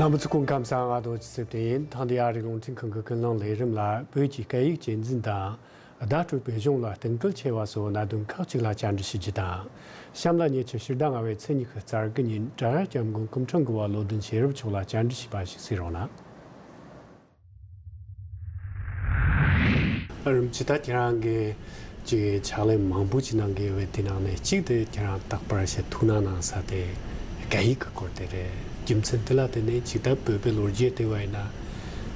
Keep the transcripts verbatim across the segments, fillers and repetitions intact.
རྣམ་པ་ཚོ་སྐུ་ཁམས་བཟང་། ང་རྡོ་རྗེ་ཚེ་བརྟན་ཡིན། ཐེངས་འདིའི་ཨ་རིའི་རླུང་འཕྲིན་ཁང་གི་ཀུན་གླེང་ལས་རིམ་ལ་བོད་ཀྱི་སྐད་ཡིག་གཅེས་འཛིན་དང་བརྡ་སྤྲོད་བོད་གཞུང་ལ་གཏན་འཁེལ་ཆེ་བ་སོགས་གནད་དོན་ཁག་ཅིག་ལ་བཅར་འདྲི་ཞུ་རྒྱུ་དང་། གཤམ་ལ་ཉེ་ཆར་ཕྱི་ཟླ་ལྔ་པའི་ཚེས་ཉི་ཤུ་རྩ་དགུ་ཉིན་སྦྲ་ར་སྐྱབས་མགོན་སྐུ་ཕྲེང་དགུ་པ་བློ་ལྡན་ཤེས་རབ་མཆོག་ལ་བཅར་འདྲི་ཞུས་པ་ཞིག་གཟིགས་རོགས་གནང་། རིན་པོ་ཆེ། ད་ཁྱེད་རང་གིས་ཅིག་ཕྱག་ལས་མང་པོ་ཅིག་གནང་གི་ཡོད་པའི་དེ་ནང་ནས་གཅིག་དེ་ཁྱེད་རང་རྟག་པར་ཞེ་ཐུགས་སྣང་གནང་ས་དེ་སྐད་ཡིག་གི་སྐོར་དེ་རེད། རྒྱུ་མཚན་དེ་ལ་བརྟེན་ནས་ཅིག་ད་བོད་པའི་ལོ་རྒྱུས་བལྟས་པ་ཡིན་ན་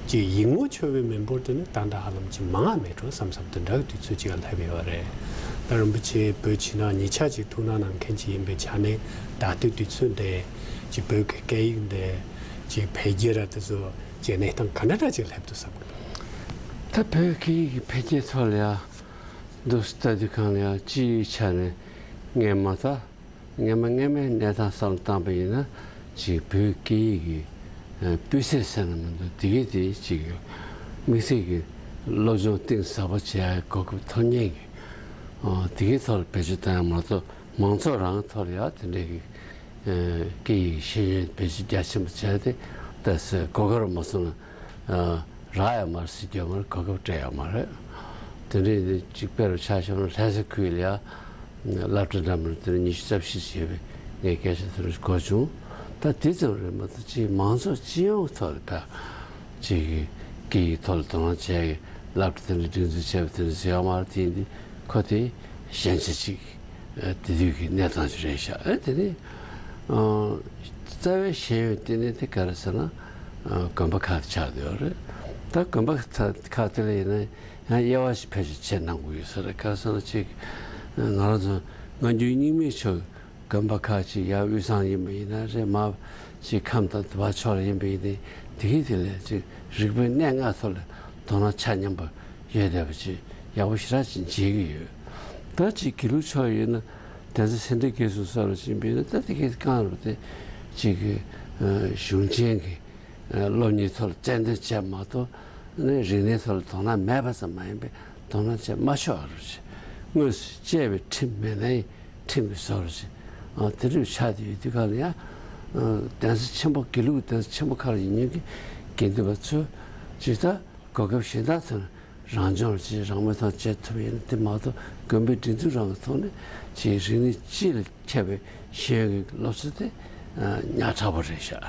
ཅིག་ཡིག་ངོ་འཆོལ་བའི་མི་འབོར་དེ་ནི་ད་ལྟ་ཧ་ལམ་ཅིག་མང་ང་མེད་འགྲོ་བསམ་བསམ་དེ་འདྲ་གི་དུས་ཚོད་ཅིག་ལ་སླེབས་ཡོད་རེད། ད་རིན་པོ་ཆེ་བོད་ཕྱི་ནང་གཉིས་ཆ་ཅིག་ཐུགས་སྣང་གནང་མཁན་ཅིག་ཡིན་པའི་ཆ་ནས་ད་ལྟའི་དུས་ཚོད་འདི་ཅིག་བོད་ཀྱི་སྐད་ཡིག་འདི་ཅིག་འཕེལ་རྒྱས་ར་དེ་ཚོ་ཅིག་གནས་སྟངས་ག་འདྲ་འདྲ་ཅིག་སླེབས་འདུག་བསམ་གི། ད་བོད་སྐད་ཡིག་གི་འཕེལ་རྒྱས་ཐོག་ལ་ཡང་འདུག་ལྟ་དུས་གང་ལ་ཡང་སྤྱིའི་ཆ་ནས་སྔས་མ་ད་སྔས་མ་སྔས་མའི་གནས་སྟངས་བསམ་བློ་བཏང་པ་ཡིན་ན་ཅིག་བོད་སྐད་ཡིག་གི་ཨ་སྤུས་ཚད་ཟེར་ན་མི་འདུག་དེ་གའི་དེ་ཅིག་དམིགས་བསལ་གྱི་སློབ་སྦྱོང་གཏིང་ཟབ་པོ་བྱེད་ཡག་གི་གོ་སྐབས་ཐོབ་མཁན་གྱི་ཨ་དེ་གའི་ཐོག་ལ་བེད་སྤྱོད་བཏང་ཡག་མ་གཏོགས། མང་ཚོགས་རང་ཐོག་ལ་ཡང་དེ་འདྲའི་གི་ཨ་སྐད་ཡིག་ཤེས་ཡོན་བེད་སྤྱོད་རྒྱ་ཆེན་པོ་བྱས་ཏེ་ད་སེ་གོ་སྐབས་མ་སོང་ན་ཨ་རག་ཡ་མ་རེད་ཟེར་རྒྱུ་མ་རེད། གོ་སྐབས་སྤྲད་ཡ་མ་རེད། དེ་འདྲའི་ནི་གཅིག་དཔེ་རུ་ཆ་བཞག་ན་ལྷ་ས་ཁུལ་ལ་ཡང་སློབ་གྲྭ་འདྲ་མིན་དེ་ཉི་ཤུ་རྩ་བཞི་ཞེས་པའི་ངས་སྐད་ཆ་དེ་འདྲ་གོ་བྱུང་། ད་དེ་ཙམ་རེད་མ་གཏོགས་ཅིག་མང་ཚོགས་སྤྱི་ཡོངས་ཐོག་ལ་ད་ཅིག་སྐད་ཡིག་ཐོག་ལ་དོ་སྣང་བྱས་སློབ་གྲྭ་དེ་འདྲ་སྒྲིག་འཛུགས་བྱས་པ་དེ་འདྲ་ཟེར་ཡ་མ་རེད། དེ་ཡིན་དུས་ཁོ་དེ་ཞན་ཆ་ཅིག་དེ་དུས་ཀྱི་གནས་སྟངས་ཤིག་རེད་ཤག་ཨེ་དེ་ནི་ཨ་རྩ་བའི་ཤེས་ཡོན་ལྟེ་གནས་དེ་ག་རེ་ཟེར་ན་ཨ་དགོན་པ་ཁག་ཆགས་བསྡད་ཡོད་རེད། ད་དགོན་པ་ཁག་དེ་ལ་ཡིན་ན་ཡང་དབྱེ་བ་ཞིག་ཕལ་ཆེར་ཕྱེ་གནང་དགོས་ཡོད་ས་རེད། ག་རེ་ཟེར་ན་ཅིག་ང་རང་ཚོ་སྔ་འགྱུར་རྙིང་མའི་ཆོས་དགོན་པ་ཁག་ཅིག་ཡར་དབུས་གཙང་ཡིན་པ་ཡིན་ན་རེད། མར་ཅིག་ཁམས་དང་དུ་བ་ཕྱོགས་ལ་ཡིན་པ་ཡིན་ཏེ་དེ་གའི་དེ་ལས་ཅིག་རིག་པའི་གནས་ལྔ་ཐོག་ལ་དོ་སྣང་ཆ་མཉམ་པ་ཡོད་བསྡད་པ་ཅིག་ཡག་པོ་ཞེ་དྲག་ཅིག་མཇལ་གྱི་ཡོད། ད་ཅིག་དགེ་ལུགས་ཕྱོགས་ཡིན་ན་གདན་ས་སེ་འབྲས་དགེ་གསུམ་སོགས་ལ་ཕྱིན་པ་ཡིན་ན་ད་དེ་གའི་རྐང་རུ་དེ་ཅིག་གི་གཞུང་ཆེན་གྱི་སློབ་གཉེར་ཐོག་ལ་རྩལ་འདོན་བྱས་མ་གཏོགས་ནི་རིག་གནས་ཐོག་ལ་དོ་སྣང་མེད་པ་ཙམ་མ་ཡིན་པའི་དོ་སྣང་བྱས་མ་ཆོག་རུ་ཅིག་དངོས་སུ་བཅས་པའི་ཁྲིམས་མེད་ན་ཡང་ཁྲིམས་ཀྱི་བཟོ་རུ་ཅིག་ཨ་དེ་འདྲ་ཆགས་བསྡད་ཡོད་དུས་ག་ལ་ཡང་གདན་ས་ཆེན་པོ་དགེ་ལུགས་གདན་ས་ཆེན་པོ་ཁག་ལ་ཡིན་མཁན་གྱི་དགེ་འདུན་པ་ཚོས་ཇི་ལྟར་གོ་སྐབས་གཞན་དག་ཐོན་རང་སྦྱོང་ཅིག་རང་མོས་ཐོག་བྱེད་ཐུབ་ཡིན་དེ་མ་གཏོགས་དགོན་པའི་སྒྲིག་འཛུགས་རང་གི་ཐོག་ནས་ཅིག་རིག་གནས་སྤྱི་ལ་ཁྱབ་པའི་ཤེས་ཡོན་གྱི་སློབ་གསོ་དེ་ཉག་ཕྲ་པོ་རེད་ཤག་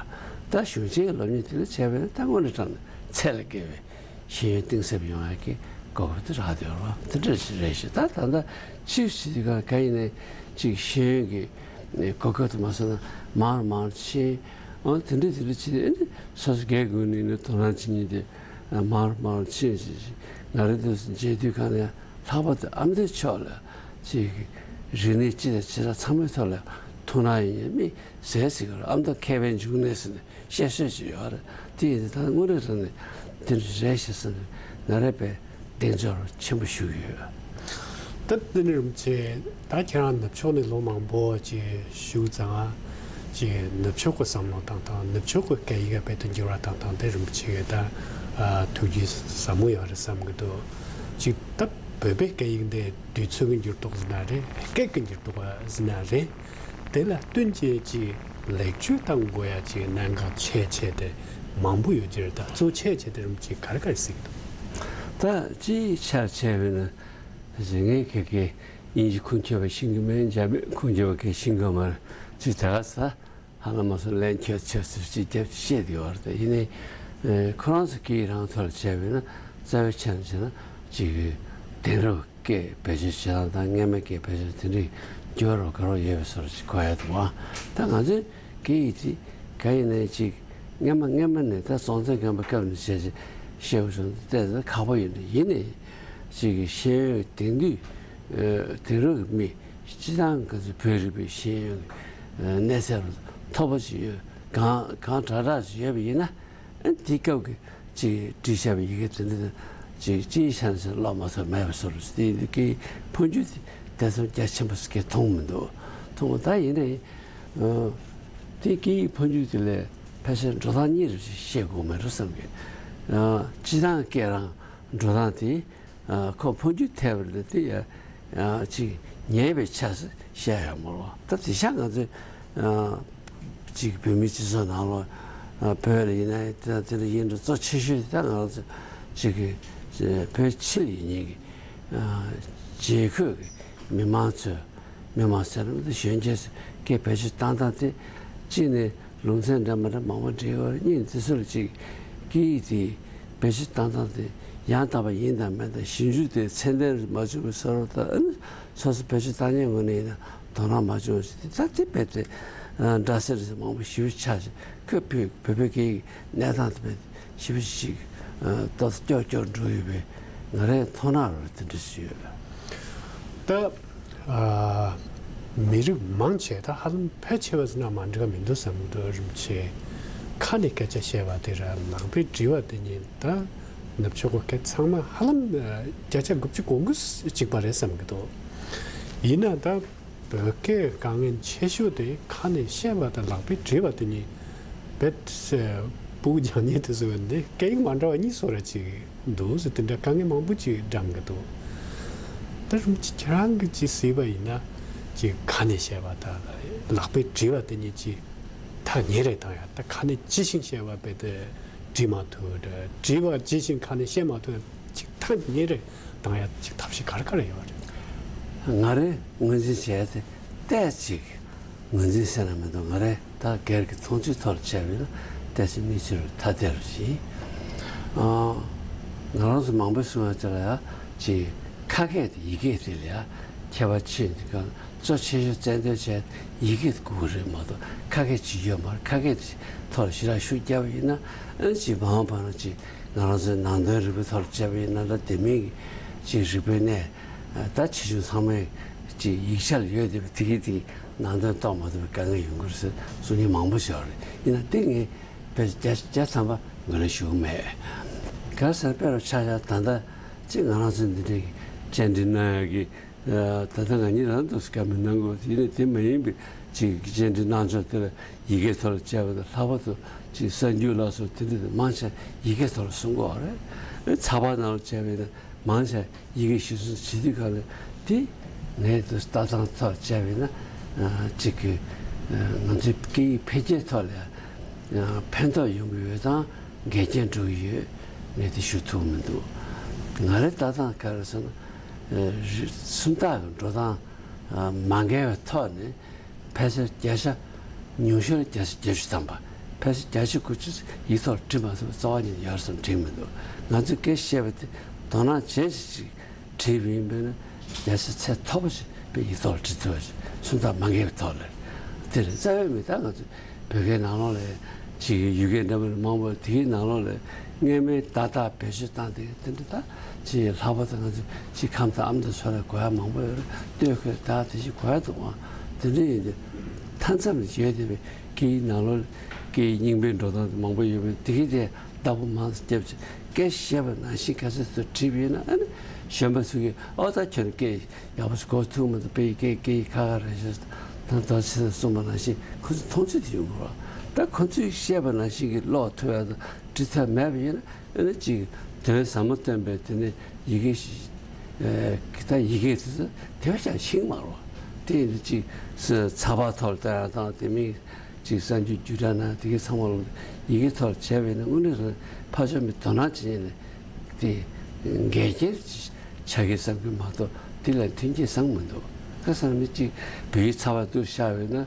ད་གཞུང་ཆེན་གྱི་སློབ་གཉེར་དེ་ལ་བྱས་པས་ན་ད་དངོས་གནས་དྲང་གནས་ཚད་ལས་བརྒལ་བའི་ཤེས་ཡོན་གཏིང་ཟབ་ཡོང་ཡག་གི་གོ་སྐབས་དེ་རག་བསྡད་ཡོད་རེད་བ། དེ་འདྲ་ཞིག་རེད་ཤག་ད་ད་ལྟ་ཕྱིས་སུ་དེ་ག་ག་ཡིན་ནའི་ཅིག་ཤེས་ཡོན་གྱི་གོ་སྐབས་དེ་མ་སོང་ན་མང་རུ་མང་རུ་ཕྱིན། ཨང་དེ་འདྲ་དེ་འདྲ་བྱས་ཏེ་ཨ་ནི་སོ་སོ་སྒེར་སྒོ་ནས་ནི་དོ་སྣང་བྱེད་མཁན་དེ་མང་རུ་མང་རུ་ཕྱིན་ཞིག་ཞིག་ང་རང་དེ་མཇལ་དུས་གང་ནས་ལྷག་པར་དུ་ཨ་མདོའི་ཕྱོགས་ལ་ཅིག་རིག་གནས་སྤྱི་དང་བྱེ་བྲག་ཚང་མའི་ཐོག་ལ་ཐུགས་སྣང་ཡོད་མཁན་མི་ཟེར་ཟེར་གི་རེད། ཨ་མདོ་མཁས་པའི་འབྱུང་གནས་ཟེར་ནས་བཤད་སྲོལ་ཅིག་ཡོད་རེད། དེ་ཡིན་ད་དངོས་གནས་དྲང་གནས་དེ་འདྲ་རེད་ཤག་ཟེར་ནས་ང་རས་པའི་གདེང་འཇོག་ཆེན་པོ་ཞུ་གི་ཡོད། ད་དེ་ནས་རིན་པོ་ཆེ་ད་ཁྱེད་རང་ནུབ་ཕྱོགས་ནས་ལོ་མང་པོ་ཅིག་བཞུགས་ཙང་ཅིག་ནུབ་ཕྱོགས་ཀྱི་བསམ་བློ་བཏང་སྟངས་ནུབ་ཕྱོགས་ཀྱི་སྐད་ཡིག་དཔེ་དེ་འགྱུར་བ་བཏང་སྟངས་དེ་རིན་པོ་ཆེ་གི་ད་ཨ་ཐུགས་རྒྱུས་ཟབ་མོ་ཡོད་རེད་བསམ་གི་འདུག་ཅིག་ད་བོད་པའི་སྐད་ཡིག་འདི་དུས་ཚོད་ཀྱི་འགྱུར་ལྡོག་ཟེར་ན་རེད། སྐད་ཀྱི་འགྱུར་ལྡོག་ཟེར་ན་རེད། དེ་ལ་བསྟུན་བྱས་ཀྱི་ལེགས་བཅོས་གཏང་དགོས་ཡ་ཅིག་གནད་འགག་ཆེ་ཆེ་དེ་མང་པོ་ཡོད་ཀྱི་རེད། ད་གཙོ་ཆེ་ཆེ་དེ་རིམ་གྱིས་ག་རེ་ག་རེ་གཟིགས་འདུག་ད་སྤྱིའི་ཆར་བྱས་པས་ན་ངས་ཁ་སྐད་དབྱིན་ཇི་ཁུངས་འཁྱོལ་བ་ཤེས་ཀྱི་མེད། འཇར་པན་ཁུངས་འཁྱོལ་བ་གས་ཤེས་ཀྱི་མ་རེད། ཅིག་ད་ག་ས་ཧ་ལམ་མ་སོང་ལན་ཁྱོད་ཆོས་ཟེར་ཅིག་རྒྱབ་བཤད་དེ་ཡོད་རེད། ད་ཡིན་ནའི་ཁོ་རང་ཚོ་སྐད་ཡིག་རང་ཐོག་ལ་བྱས་པས་ན་རྩ་བའི་ཆ་ནས་བྱས་ན་ཅིག་དེང་རབས་སྐད་བེད་སྤྱོད་བྱེད་སྟངས་དང་སྔ་མའི་སྐད་བེད་སྤྱོད་དེ་འདྲའི་འགྱུར་རོ་ག་རོ་ཡོད་པའི་བཟོ་འདྲ་ཅིག་གོ་ཡ་འདུག་ཨ། ད་ང་ཚོའི་སྐད་ཡིག་དེ་ག་ཡིན་ནའི་ཅིག་སྔ་མ་སྔ་མ་ནས་ད་སྲོང་བཙན་སྒམ་པོའི་སྐབས་ནས་བྱས་ཅིག་བཤད་པ་བྱུང་ཏེ་ད་ཁག་པོ་ཡོད་འདུག་ཡིན་ནའི་ཅིག་ཤེས་ཡོན་དེང་དུས་དེང་རབས་ཀྱི་མི་སྤྱི་བཏང་ག་ཚོད་བོད་རིག་པའི་ཤེས་ཡོན་གནས་ཚད་མཐོ་པོ་ཅིག་ཡོད་གང་གང་དྲག་དྲག་ཅིག་ཡོད་པ་ཡིན་ན། ཨ་དེའི་སྐབས་ཀྱི་ཅིག་བྲིས་བཞག་པའི་ཡི་གེ་དེ་འདྲ་ཅིག་སྤྱིའི་ཆ་ནས་ཀློག་མ་ཐུབ་མེད་པ་བཟོ་འདྲ་དེ་ཡི་གེའི་འཕོ་འགྱུར་དེ་དེ་ཙམ་རྒྱ་ཆེན་པོ་ཞིག་གིས་མཐོང་མི་འདུག་མཐོང་ད་ཡིན་ནའི་དེ་སྐད་ཡིག་འཕོ་འགྱུར་དེ་ལས་ཕལ་ཆེར་འགྲོ་སྟངས་གཉིས་རུ་ཞིག་བཤད་དགོས་མེད་འགྲོ་བསམ་གི། སྤྱི་བཏང་སྐད་རང་འགྲོ་སྟངས་དེ། ཁོ་འཕོ་འགྱུར་ཐེབས་པ་ལ་དེ་ཡ་ཅིག་ཉེས་པའི་ཆ་བཤད་ཡ་མོ་ལོ། ད་དེ་ཤ་ང་ཚོས་ཅིག་བོད་མིའི་སྤྱི་ཚོགས་ནང་ལོ་ ཨ། བོད་ལ་ཡིན་ན་ཡང་དེ་དང་དེ་འདྲ་ཡིན་འགྲོ། གཙོ་ཆེ་ཤོས་དེ་ད་ང་རང་ཚོ་ཅིག་གི་བོད་ཕྱི་ལ་ཡིན་མཁན་གྱི་ཨ་རྒྱལ་ཁབ་ཀྱི་མི་མང་ཚོས། མི་མང་ཟེར་ན་མི་འདུག་གཞོན་སྐྱེས་ཚོས་སྐད་བེད་སྤྱོད་བཏང་སྟངས་དེ། གཅིག་ནས་ལུང་ཚན་འདྲ་མི་འདྲ་མང་པོ་འདྲེས་ཡོད་རེད། གཉིས་ནས་དེ་ཚོ་ལ་ཅིག་སྐད་ཡིག་དེ་བེད་སྤྱོད་བཏང་སྟངས་དེ་ཡང་དག་པ་ཡིན་དང་མིན་དང་། ཞིབ་འཇུག་དེ་ཚད་ལྡན་རུ་མ་བྱུང་བའི་བཟོ་འདྲ་དང་། ཨ་ནི་སོ་སོ་བེད་སྤྱོད་བཏང་མཁན་ངོས་ནས་ཡིན་ན་དོ་སྣང་མ་བྱུང་བ་ཞིག་དེ། ད་དེ་རྦད་དེ་ཨ་འདྲ་སེ་འདྲ་སེ་མང་པོ་ཞེ་པོ་ཆགས་ཤིང་། ཁོས་བོད་བོད་པའི་སྐད་ཡིག་གནས་སྟངས་དེ་རྦད་དེ་ཞེ་པོ་ཅིག་ཨ་ཏོག་ཙམ་སྐྱོ་སྐྱོ་འགྲོ་ཡོད་པའི་ང་རའི་མཐོང་སྣང་རུ་དེ་འདྲ་ཞིག་ཡོད། ད་ཨ་མི་རིགས་མང་ཆེ་ད་ཧ་ལམ་ཕལ་ཆེ་བ་ཟེར་ན་མ་འགྲིག་ག་མི་འདུག་བསམ་གྱི་འདུག་རིན་པོ་ཆེ། ཁ་ནས་སྐད་ཆ་བཤད་པ་དེ་ར་ལག་པས་འབྲི་བ་དེ་གཉིས་ད་ནུབ་ཕྱོགས་ཀྱི་སྐད་ཚང་མ་ཧ་ལམ་ཨ་བརྒྱ་ཆ་དགུ་བཅུ་གོ་དགུ་གཅིག་པ་རེད་བསམ་གྱི་འདུག་ཡིན་ན་ད་བོད་སྐད་དཀའ་ངལ་ཆེ་ཤོས་དེ་ཁ་ནས་བཤད་པ་དང་ལག་པས་བྲིས་པ་དེ་གཉིས་རྦད་དེ་སྤུ་གུ་སྦྱང་མཁན་དེ་ཚོ་འདི་སྐད་ཡིག་མ་འདྲ་བ་གཉིས་བཟོ་འདྲ་ཅིག་འདུག་ཟེར། དེ་འདྲ་དཀའ་ངལ་མང་པོ་ཅིག་འགྲམ་གྱི་འདུག་ད་རིན་པོ་ཆེ་ཁྱེད་རང་གིས་ཅིག་གཟིགས་པ་ཡིན་ན་ཅིག་ཁ་ནས་བཤད་པ་དང་ལག་པས་བྲིས་པ་དེ་གཉིས་ཅིག་ཐག་ཉེ་རེད་དང་། ཡང་ད་ཁ་ནས་ཇི་བཞིན་བཤད་པ་རྦད་དེ་བྲིས་མ་ཐུབ་འདྲ། བྲིས་པ་ཇི་བཞིན་ཁ་ནས་བཤད་མ་ཐུབ་ཅིག་ཐག་ཉེ་རེད་དང་། ཡང་ཅིག་ཐབས་ཤེས་ག་རེ་ག་རེ་ཡོད་རེད། ང་རེ་ངོས་འཛིན་བྱས་ཏེ་ཏོག་ཙམ་ཅིག་ངོས་འཛིན་ཟེར་ན་མི་འདུག་ང་རེ་ད་སྒེར་གྱི་མཐོང་ཚུལ་ཐོག་ལ་བྱས་པ་ཡིན་ན་ཏོག་ཙམ་མིག་ཆུ་རུ་ཐ་དད་རུ་ཕྱིན། ཨ། ང་རང་ཚོ་མང་པོས་གསུངས་པ་དེ་ལ་ཡ་ཅིག་ཁ་སྐད་དང་ཡིག་སྐད་དེ་ལ་ཡ་ཁྱད་པར་ཕྱིན། དེ་ག་གཙོ་ཆེ་ཤོས་རྩལ་འདོན་བྱས་ཡིག་སྐད་དགོས་ཀྱི་རེད་མ་གཏོགས་ཁ་སྐད་ཅིག་ཡོད་མ་རེད། ཁ་སྐད་དེ་ཐོག་ལ་ཞེ་དྲག་ཤུགས་བརྒྱབ་པ་ཡིན་ན། ཨ་ནི་ཅིག་མ་འོངས་པ་ན་ཅིག་ང་རང་ཚོའི་ནང་དོན་རིག་པའི་ཐོག་ལ་བྱས་པ་ཡིན་ན་ད་དེ་མིན་གྱི་ཅིག་རིག་པའི་གནས་ད་ཆེ་ཆུང་ཚང་མས་ཅིག་ཡིག་ཆ་ལ་ཡོད་བསྡད་པའི་དེ་གའི་དེ་ནང་དོན་རྟོགས་མ་ཐུབ་པའི་དཀའ་ངལ་ཡོང་གི་རེད་ཟེར་གསུང་མཁན་མང་པོ་ཞིག་ཡོད་རེད། ཡིན་ན་དེ་ངས་དཔེ་བརྒྱ་བརྒྱ་ཐམ་པ་ངོས་ལེན་ཞུ་གི་མེད། ག་རེ་ཟེར་ན་དཔེ་རུ་ཆ་བཞག་ད་ལྟ་ཅིག་ང་རང་ཚོ་འདི་འདྲའི་བཅར་འདྲི་གནང་ཡག་གི་ད་ལྟ་ང་གཉིས་རང་འདུག་སེ་བཀའ་མོལ་གནང་དགོས། ཡིན་ནའི་དེ་མ་ཡིན་པའི་ཅིག་བཅར་འདྲི་གནང་ཕྱོགས་དེ་ལ་ཡི་གེའི་ཐོག་ལ་བྱས་པ་དང་། ལྷག་པར་དུ་ཅིག་གསར་འགྱུར་ལ་སོགས་དེ་འདྲ་དེ་མང་ཆེ་ཡི་གེའི་ཐོག་ལ་གསུང་གི་ཡོད་རེད། ཚགས་པར་ནང་ལ་བྱས་པ་ཡིན་ན་མང་ཆེ་ཡི་གེ་གཞིར་བཟུང་བྱེད་དུས་སྒང་ལ་དེ་ངས་དུ་ལྟ་སྟངས་ཐོག་བྱས་པ་ཡིན་ན་ཅིག་གི་ང་ཚོའི་སྐད་ཡིག་འཕེལ་རྒྱས་ཐོག་ལ་ཕན་ཐོགས་ཡོང་གི་ཡོད་དང་འགལ་རྐྱེན་འགྲོ་གི་ཡོད། ངས་དེ་ཞུ་ཐུབ་མི་འདུག་ང་རའི་ལྟ་སྟངས་ག་རེ་ཟེར་ན། ཨ་སུམ་རྟགས་ཀྱི་འགྲོ་སྟངས་ཨ་མ་འགལ་བའི་ཐོག་ནས་ཕལ་ཆེར་བརྒྱ་ཆ་ཉུང་ཤོས་ལ་བརྒྱ་ཆ་བརྒྱད་ཅུ་ཐམ་པ། ཕལ་ཆེར་བརྒྱད་ཅུ་དགུ་བཅུ་ཡིག་ཐོག་བྲིས་མ་ཐུབ་པའི་རྩ་བ་ཉིད་ནས་ཡོད་རེད་བསམ། བྲིས་མི་འདུག་ང་ཚོས་སྐད་བཤད་པ་དེ་དོ་སྣང་བྱས་ཤིག་ཅིག་བྲིས་པ་ཡིན་པས་ན་བརྒྱ་ཆ་ཚད་མཐོ་པོ་ཞིག་པའི་ཡིག་ཐོག་ལ་བྲིས་ཐུབ་པ་ཞིག་སུམ་རྟགས་མ་འགལ་བའི་ཐོག་ལ། དེ་རེད། རྩ་བའི་མི་ད་ང་ཚོས་བོད་སྐད་ནང་ལོགས་ལ་ཅིག་ཡུལ་སྐད་འདྲ་མི་འདྲ་མང་པོ་དེའི་ནང་ལོགས་ལ་སྔོན་མའི་བརྡ་དག་བེད་སྤྱོད་བཏང་དེ་དེ་འདྲ་ད་ཅིག་ལྷག་པར་དུ་ང་ཚོ་ཅིག་ཁམས་དང་ཨ་མདོ་ཚོ་ལ་གོ་ཡ་མང་པོ་ཡོད་རེད། སྟོད་ཁོས་ད་དེ་ཅིག་གོ་ཡ་འདུག་ཨང་། དེ་འདྲ་ཡིན་དུས་མཐའ་མཚམས་ལ་བྱས་བསྡད་པའི་སྐད་ཡིག་ནང་ལོགས་ལ་སྐད་ཡིག་རྙིང་པའི་འགྲོ་སྟངས་དེ་མང་པོ་ཡོད་པས་དེ་གའི་དེ་བདག་པོ་མང་ཙམ་བརྒྱབ་ཅིག་སྐད་བཤད་པ་ནང་བཞིན་ག་ཚོད་ཚོད་བྲིས་པ་ཡིན་ན། ཨ་ནི་གཞོན་པ་ཚོ་གིས་ཨོ་ད་ཁྱོད་ནི་སྐད་ཡག་པོ་ཞིག་གོ་ཐུབ་མི་འདུག་དཔེ་ཡི་སྐད་སྐད་ཡིག་ཁ་ཁ་རེད་ཤག་ད་ད་ཆི་ཟེར་གསུངས་པ་ནང་བཞིན་ཁོ་ཚོས་མཐོང་ཚུལ་དེ་ཡོང་གི་རེད། ད་ཁོ་ཚོས་བཤད་པ་ནང་བཞིན་གྱི་ཀློག་ཐུབ་ཡ་དང་འབྲི་ཐུབ་ཡ་མེད་པ་ཡིན་ན། ཨ་ནི་ཅིག་དོན་ཟབ་མོ་སྟོན་པའི་དེ་ནི་ཡི་གེ་ཞིག་ཨེ་ད་ཡི་གེ་དེ་ཚོ་དེ་བས་ཀྱང་ཤེས་ཀྱི་མ་རེད་བ། དེ་ཡིན་དུས་ཅིག་ཚགས་པར་ཐོག་ལ་བལྟ་ཡ་དང་དེ་མིན། ཅིག་གསར་འགྱུར་བརྒྱུད་བསྒྲགས་ནང་དེ་གའི་ཚང་མ་ལ་ཡི་གེ་ཐོག་ལ་བྱས་པ་ཡིན་ན་དངོས་གནས་རང་ཕར་ཕྱོགས་མི་དོ་སྣང་བྱེད་ཡས་ནས་དེ་འགལ་རྐྱེན་ཆགས་ཀྱི་བསམ་གྱི་མ་གཏོགས་དེ་ལ་མཐུན་རྐྱེན་བཟང་མི་འདུག་ཁ་སང་མི་གཅིག་བོད་ཡིག་ཚགས་པར་དུ་བཞག་ཡོད་ན་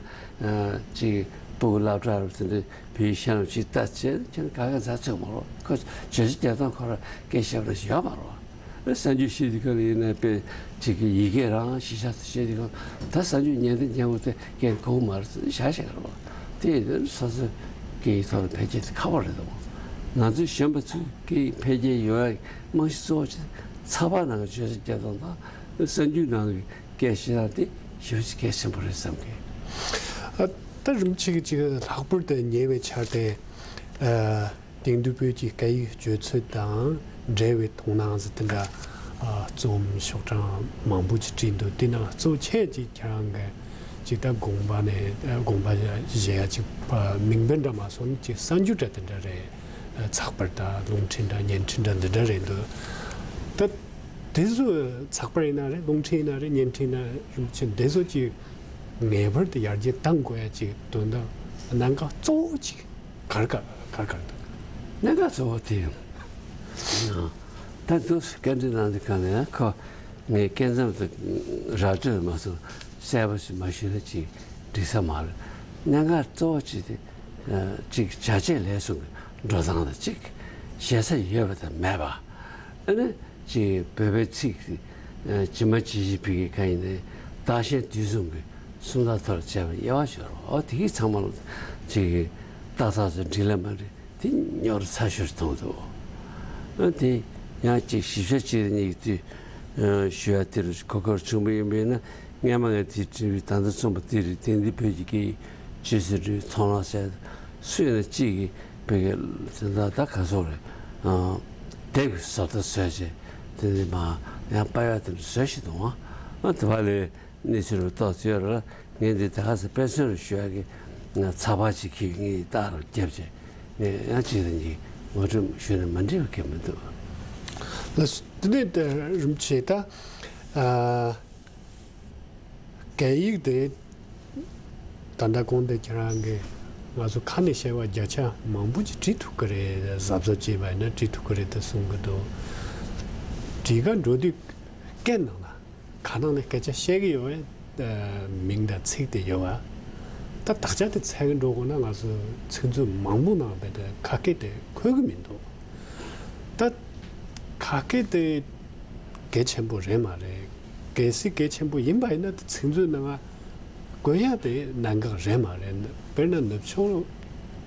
ཅིག་སྤུ་གུ་སློབ་གྲྭ་རུ་དེ་འདྲ་བོད་ཡིག་ཤེས་རབ་ཅིག་ལྟ་བྱས་ཁྱེད་ག་ག་ཛ་ཚོད་མ་རོགས་ཁོ་བརྗོད་བྱ་རྒྱག་སྟངས་ཁོ་ར་སྐད་བཤད་པ་ཞིག་ཡོད་མ་རོགས། གསར་འགྱུར་བཤད་དུས་སྐབས་ལ་ཡིན་ན་དཔེ་ཅིག་གི་ཡི་གེ་རང་གཞི་བཞག་ཏུ་བཤད་དུས་སྐབས་ད་གསར་འགྱུར་ཉན་དང་ཉན་འོ་དེ་སྐད་གོ་མ་རེད་བཞག་བཞག་རེད་བ། དེ་ཡིན་དུས་སོ་སོའི་སྐད་ཡིག་ཐོག་ལ་འཕེལ་རྒྱས་དེ་ཁག་པོ་རེད་དོ། ང་ཚོའི་གཞོན་པ་ཚོའི་སྐད་ཡིག་འཕེལ་རྒྱས་ཡོང་ཡག་རྨང་གཞི་གཙོ་བོ་ཆེ་ཚགས་པར་ནང་གི་བརྗོད་བྱ་རྒྱག་སྟངས་དང་གསར་འགྱུར་ནང་གི་སྐད་བཤད་སྟངས་དེ་ཞེ་པོ་ཅིག་གལ་ཆེན་པོ་རེད་བསམ་གི། ཨ་ད་རིན་པོ་ཆེ་གིས་ཅིག་ལྷག་པར་དུ་ཉེ་བའི་ཆར་དེ་ཨ། དེང་དུས་བོད་ཀྱི་སྐད་ཡིག་སྤྱོད་ཚུལ་དང་འབྲེལ་བའི་མཐོང་སྣང་ཟེར་དེ་འདྲ་ཨ་རྩོམ་ཤོག་གྲངས་མང་པོ་ཅིག་བྲིས་འདུག་དེ་ནང་གཙོ་ཆེ་ཅིག་ཁྱེད་རང་གི་ཅིག་ད་དགོངས་པ་ནས་ཨ་དགོངས་པ་བཞེས་ཡ་ཅིག་ཨ་མིང་དོན་འདྲ་མ་སོང་ཅིག་གསར་འགྱུར་འདྲ་དེ་འདྲ་རེད། ཨ་ཚགས་པར་དང་རླུང་འཕྲིན་འདྲ་བརྙན་འཕྲིན་འདྲ་འདི་འདྲ་རེད་འདུག་ད་དེ་ཚོ་ཚགས་པར་ཡིན་ན་རེད། རླུང་འཕྲིན་ཡིན་ན་རེད། བརྙན་འཕྲིན་ཡིན་ན་རེད། རིན་པོ་ཆེ་འདི་ཚོ་ཅིག་ངེས་པར་དུ་ཡར་རྒྱས་གཏང་དགོས་ཡ་ཅིག་དོན་དག་གནད་འགག་གཙོ་བོ་ཅིག་ག་རེ་ག་ ག་རེ་ག་རེ་འདུག་གནད་འགག་གཙོ་བོ་དེ་ཡིན། ད་འདུག་སེ་བཀའ་འདྲི་གནང་དུས་ག་ནས་ཁོ་ངས་སྐད་མཚམས་དེ་ར་སྤྲོད་མ་སོང་གསལ་པོ་ཞིག་མ་ཞུས་ན་ཅིག་འགྲིག་ས་མ་རེད། གནད་འགག་གཙོ་བོ་གཅིག་དེ་ཅིག་བྱ་བྱེད་ལས་གསུམ་གྱི་འགྲོ་སྟངས་དང་གཅིག་བྱེད་ས་ཡོད་པ་དང་མེད་པ། ཨ་ནི་ཅིག་བོད་པའི་ཚིག་ཇི་མ་ཇི་བཞིན་བོད་སྐད་ག་ཡིན་ནའི་བདག་གཞན་དུས་གསུམ་གྱི་སུམ་རྟགས་ཐོག་ལ་བྱས་པ་དབྱེ་བ་ཤོར་བ། ཨོ་དེ་གི་ཚང་མ་ལ་ཅིག་ཏག་ཏག་ཚོ་འགྲིག་ལ་མ་འགྲིག་དེ་རྙོག་དྲ་ཚ་ཤོས་མཐོང་འདུག་ཨ་དེ་ཡང་ཅིག་ཞིབ་ཆ་ཅིག་གཉིས་དུས་ཞུ་ཡ་དེ་རུ་གོ་སྐབས་བྱུང་བ་ཡིན་པས་ན། སྔས་མ་ངས་དེ་དྲི་བའི་ད་ལྟ་གསུངས་པ་དེ་རེད། དེང་འདི་བོད་ཀྱི་སྐད་ཡིག་སྤྱི་ཚོགས་འབྲེལ་ཚོང་ལམ་ཟེར་སུ་ཡིན་ན་གཅིག་གིས་བོད་ཀྱི་དེ་འདྲ་ད་ག་སོག་རེད། དེབ་ཀྱི་བཟོ་ལྟ་བཟོས་བྱས་དེ་འདི་མ་ཡང་པ་ཡག་དེ་འདྲ་བཟོས་ཤིག་འདུག་ཨ་དེ་བ་ལས་གནས་ཚུལ་རུ་ཏོག་ཙེ་ཡོད་ར། ངས་འདི་ད་ག་ས་དཔེ་མཚོན་རུ་ཞུ་ཡག་གི་ཚགས་པར་ཅིག་གིས་ངས་རྟགས་རུ་བརྒྱབ་བྱས་ངས་ཡང་གཅིག་དང་གཉིས་ངོ་སྤྲོད་ཞུས་ན་མ་འགྲིག་པ་གང་ཡང་མི་འདུག་ལགས་སོ། དེ་ནས་ད་རིན་པོ་ཆེ་ད། ཨ། སྐད་ཡིག་དེ་ད་ལྟ་གོང་དེ་ཁྱེད་རང་གིས་ང་ཚོ་ཁ་ནས་བཤད་པ་བརྒྱ་ཆ་མང་པོ་ཅིག་བྲིས་ཐུབ་ཀྱི་རེད། གཟབ་གཟབ་བྱས་པ་ཡིན་ན་བྲིས་ཐུབ་ཀྱི་རེད་དེ་གསུང་གི་འདུག་བྲིས་ག་འགྲོ་དུས་སྐད་ནང་ལ་ཁ་ནང་ནས་སྐད་ཆ་བཤད་ཀྱི་ཡོད་པའི་མིང་དང་ཚིག་དེ་ཡོད་པ། ད་དག་ཆ་དེ་འཚོལ་གི་འགྲོ་དགོས་ན་ང་ཚོ་ཚིག་མཛོད་མང་པོ་ནང་རྦད་དེ་ཁ་སྐད་དེ་འཁོད་ཀྱི་མི་འདུག་ད་ཁ་སྐད་དེ་གལ་ཆེན་པོ་རེད་མ་རེད། གལ་སྲིད་གལ་ཆེན་པོ་ཡིན་པ་ཡིན་ན་དེ་ཚིག་མཛོད་ནང་བཀོད་ཡ་དེ་གནད་འགག་རེད་མ་རེད། དཔེར་ན་ནུབ་ཕྱོགས་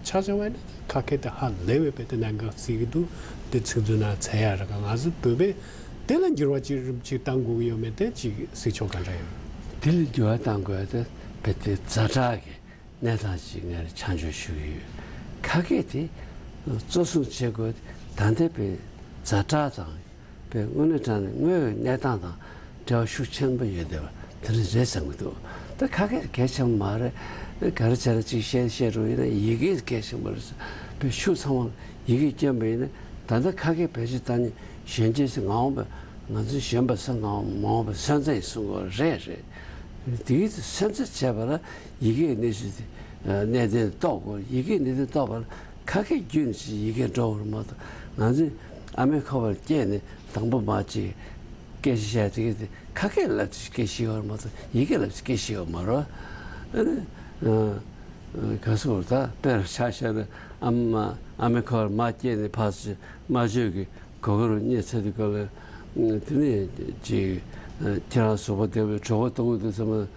ཆ་བཞག་པ་ཡིན་ན་ཁ་སྐད་དེ་ཧ་ལས་པའི་དཔེ་དེ་གནད་འགག་བརྩི་གི་འདུག་དེ་ཚིག་མཛོད་ནང་འཚོལ་ཡ་རེད་ག་ང་ཚོ་བོད་པའི་དེ་ལ་འགྱུར་བ་ཅིག་རིམ་གཅིག་གཏང་དགོས་ཀྱི་ཡོད་མེད་དེ་ཅིག་གཟིགས་ཕྱོགས་ག་འདྲ་ཡོད། དེ་ལ་འགྱུར་བ་གཏང་དགོས་དེ་རྦད་དེ་ཛ་དྲག་གི་གནས་སྟངས་ཤིག་ངས་ཆ་འཇོག་ཞུ་གི་ཡོད། ཁ་སྐད་དེ་གཙོ་བཟུང་བྱེད་དགོས། ད་ལྟའི་བའི་ཛ་དྲག་དང་བའི་དངོས་གནས་དྲང་གནས་དངོས་ཡོད་གནས་སྟངས་དང་འབྲེལ་བ་ཤུགས་ཆེན་པོ་ཡོད་བསྡད་པ་དེ་རེད་བསམ་གྱི་འདུག་ད་ཁ་སྐད་གལ་ཆེན་པོ་མ་རེད། ག་རེ་བྱས་ན་ཅིག་བཤད་བཤད་རུང་ཡིན་ན་ཡི་གེ་གལ་ཆེན་པོ་རེད། བའི་ཤུགས་ཚང་མ་ཡི་གེ་སྐྱོན་པ་ཡིན་ན་ད་ལྟ་ཁ་སྐད་བེད་སྤྱོད་བཏང་ནས་གཞོན་སྐྱེས་སུ་ང་འོང་བ་ང་ཚོའི་གཞོན་པ་ཚོ་ང་འོང་མ་འོངས་པ་སོན་རྩ་ཡིན་གསུང་དགོས་རེད་རེད། དེའི་སོན་རྩ་བྱས་པ་ལ་ཡི་གེའི་གནས་ཚུལ་དེ་གནད་དོན་རྟོགས་དགོས། ཡི་གེའི་གནད་དོན་རྟོགས་པ་ལ་ཁ་སྐད་བརྒྱུད་ནས་ཡི་གེ་འགྲོ་བར་མ་གཏོགས་ང་ཚོས་ཨ་མའི་ཁ་པར་བསྐྱལ་ནས་དང་པོ་མ་ཅིག་སྐད་ཆ་བཤད་དེ་གི་དེ་ཁ་སྐད་ལབ་ཅིག་སྐད་ཤེས་བར་མ་གཏོགས་ཡི་གེ་ལབ་ཅིག་སྐད་ཤེས་བར་མ་རོ། ཨ་ནི་ག་སོ་ད་དཔེར་ཆ་བཞག་ན་ཨ་མ་ཨ་མའི་ཁ་པར་མ་བསྐྱལ་ནས་ཕར་ཚུར་སྨྲ་བརྗོད་ཀྱི་གོ་སྐབས་རུ་རྙེད་ཚར་དུས་སྐབས་ལ་དེ་ནས་ཅིག་ཁྱེད་རང་གཟུགས་པོ་བདེ་བའི་གྲོད་ཁོག་ལྟ་བུ་འདུག་ཟེར་མ།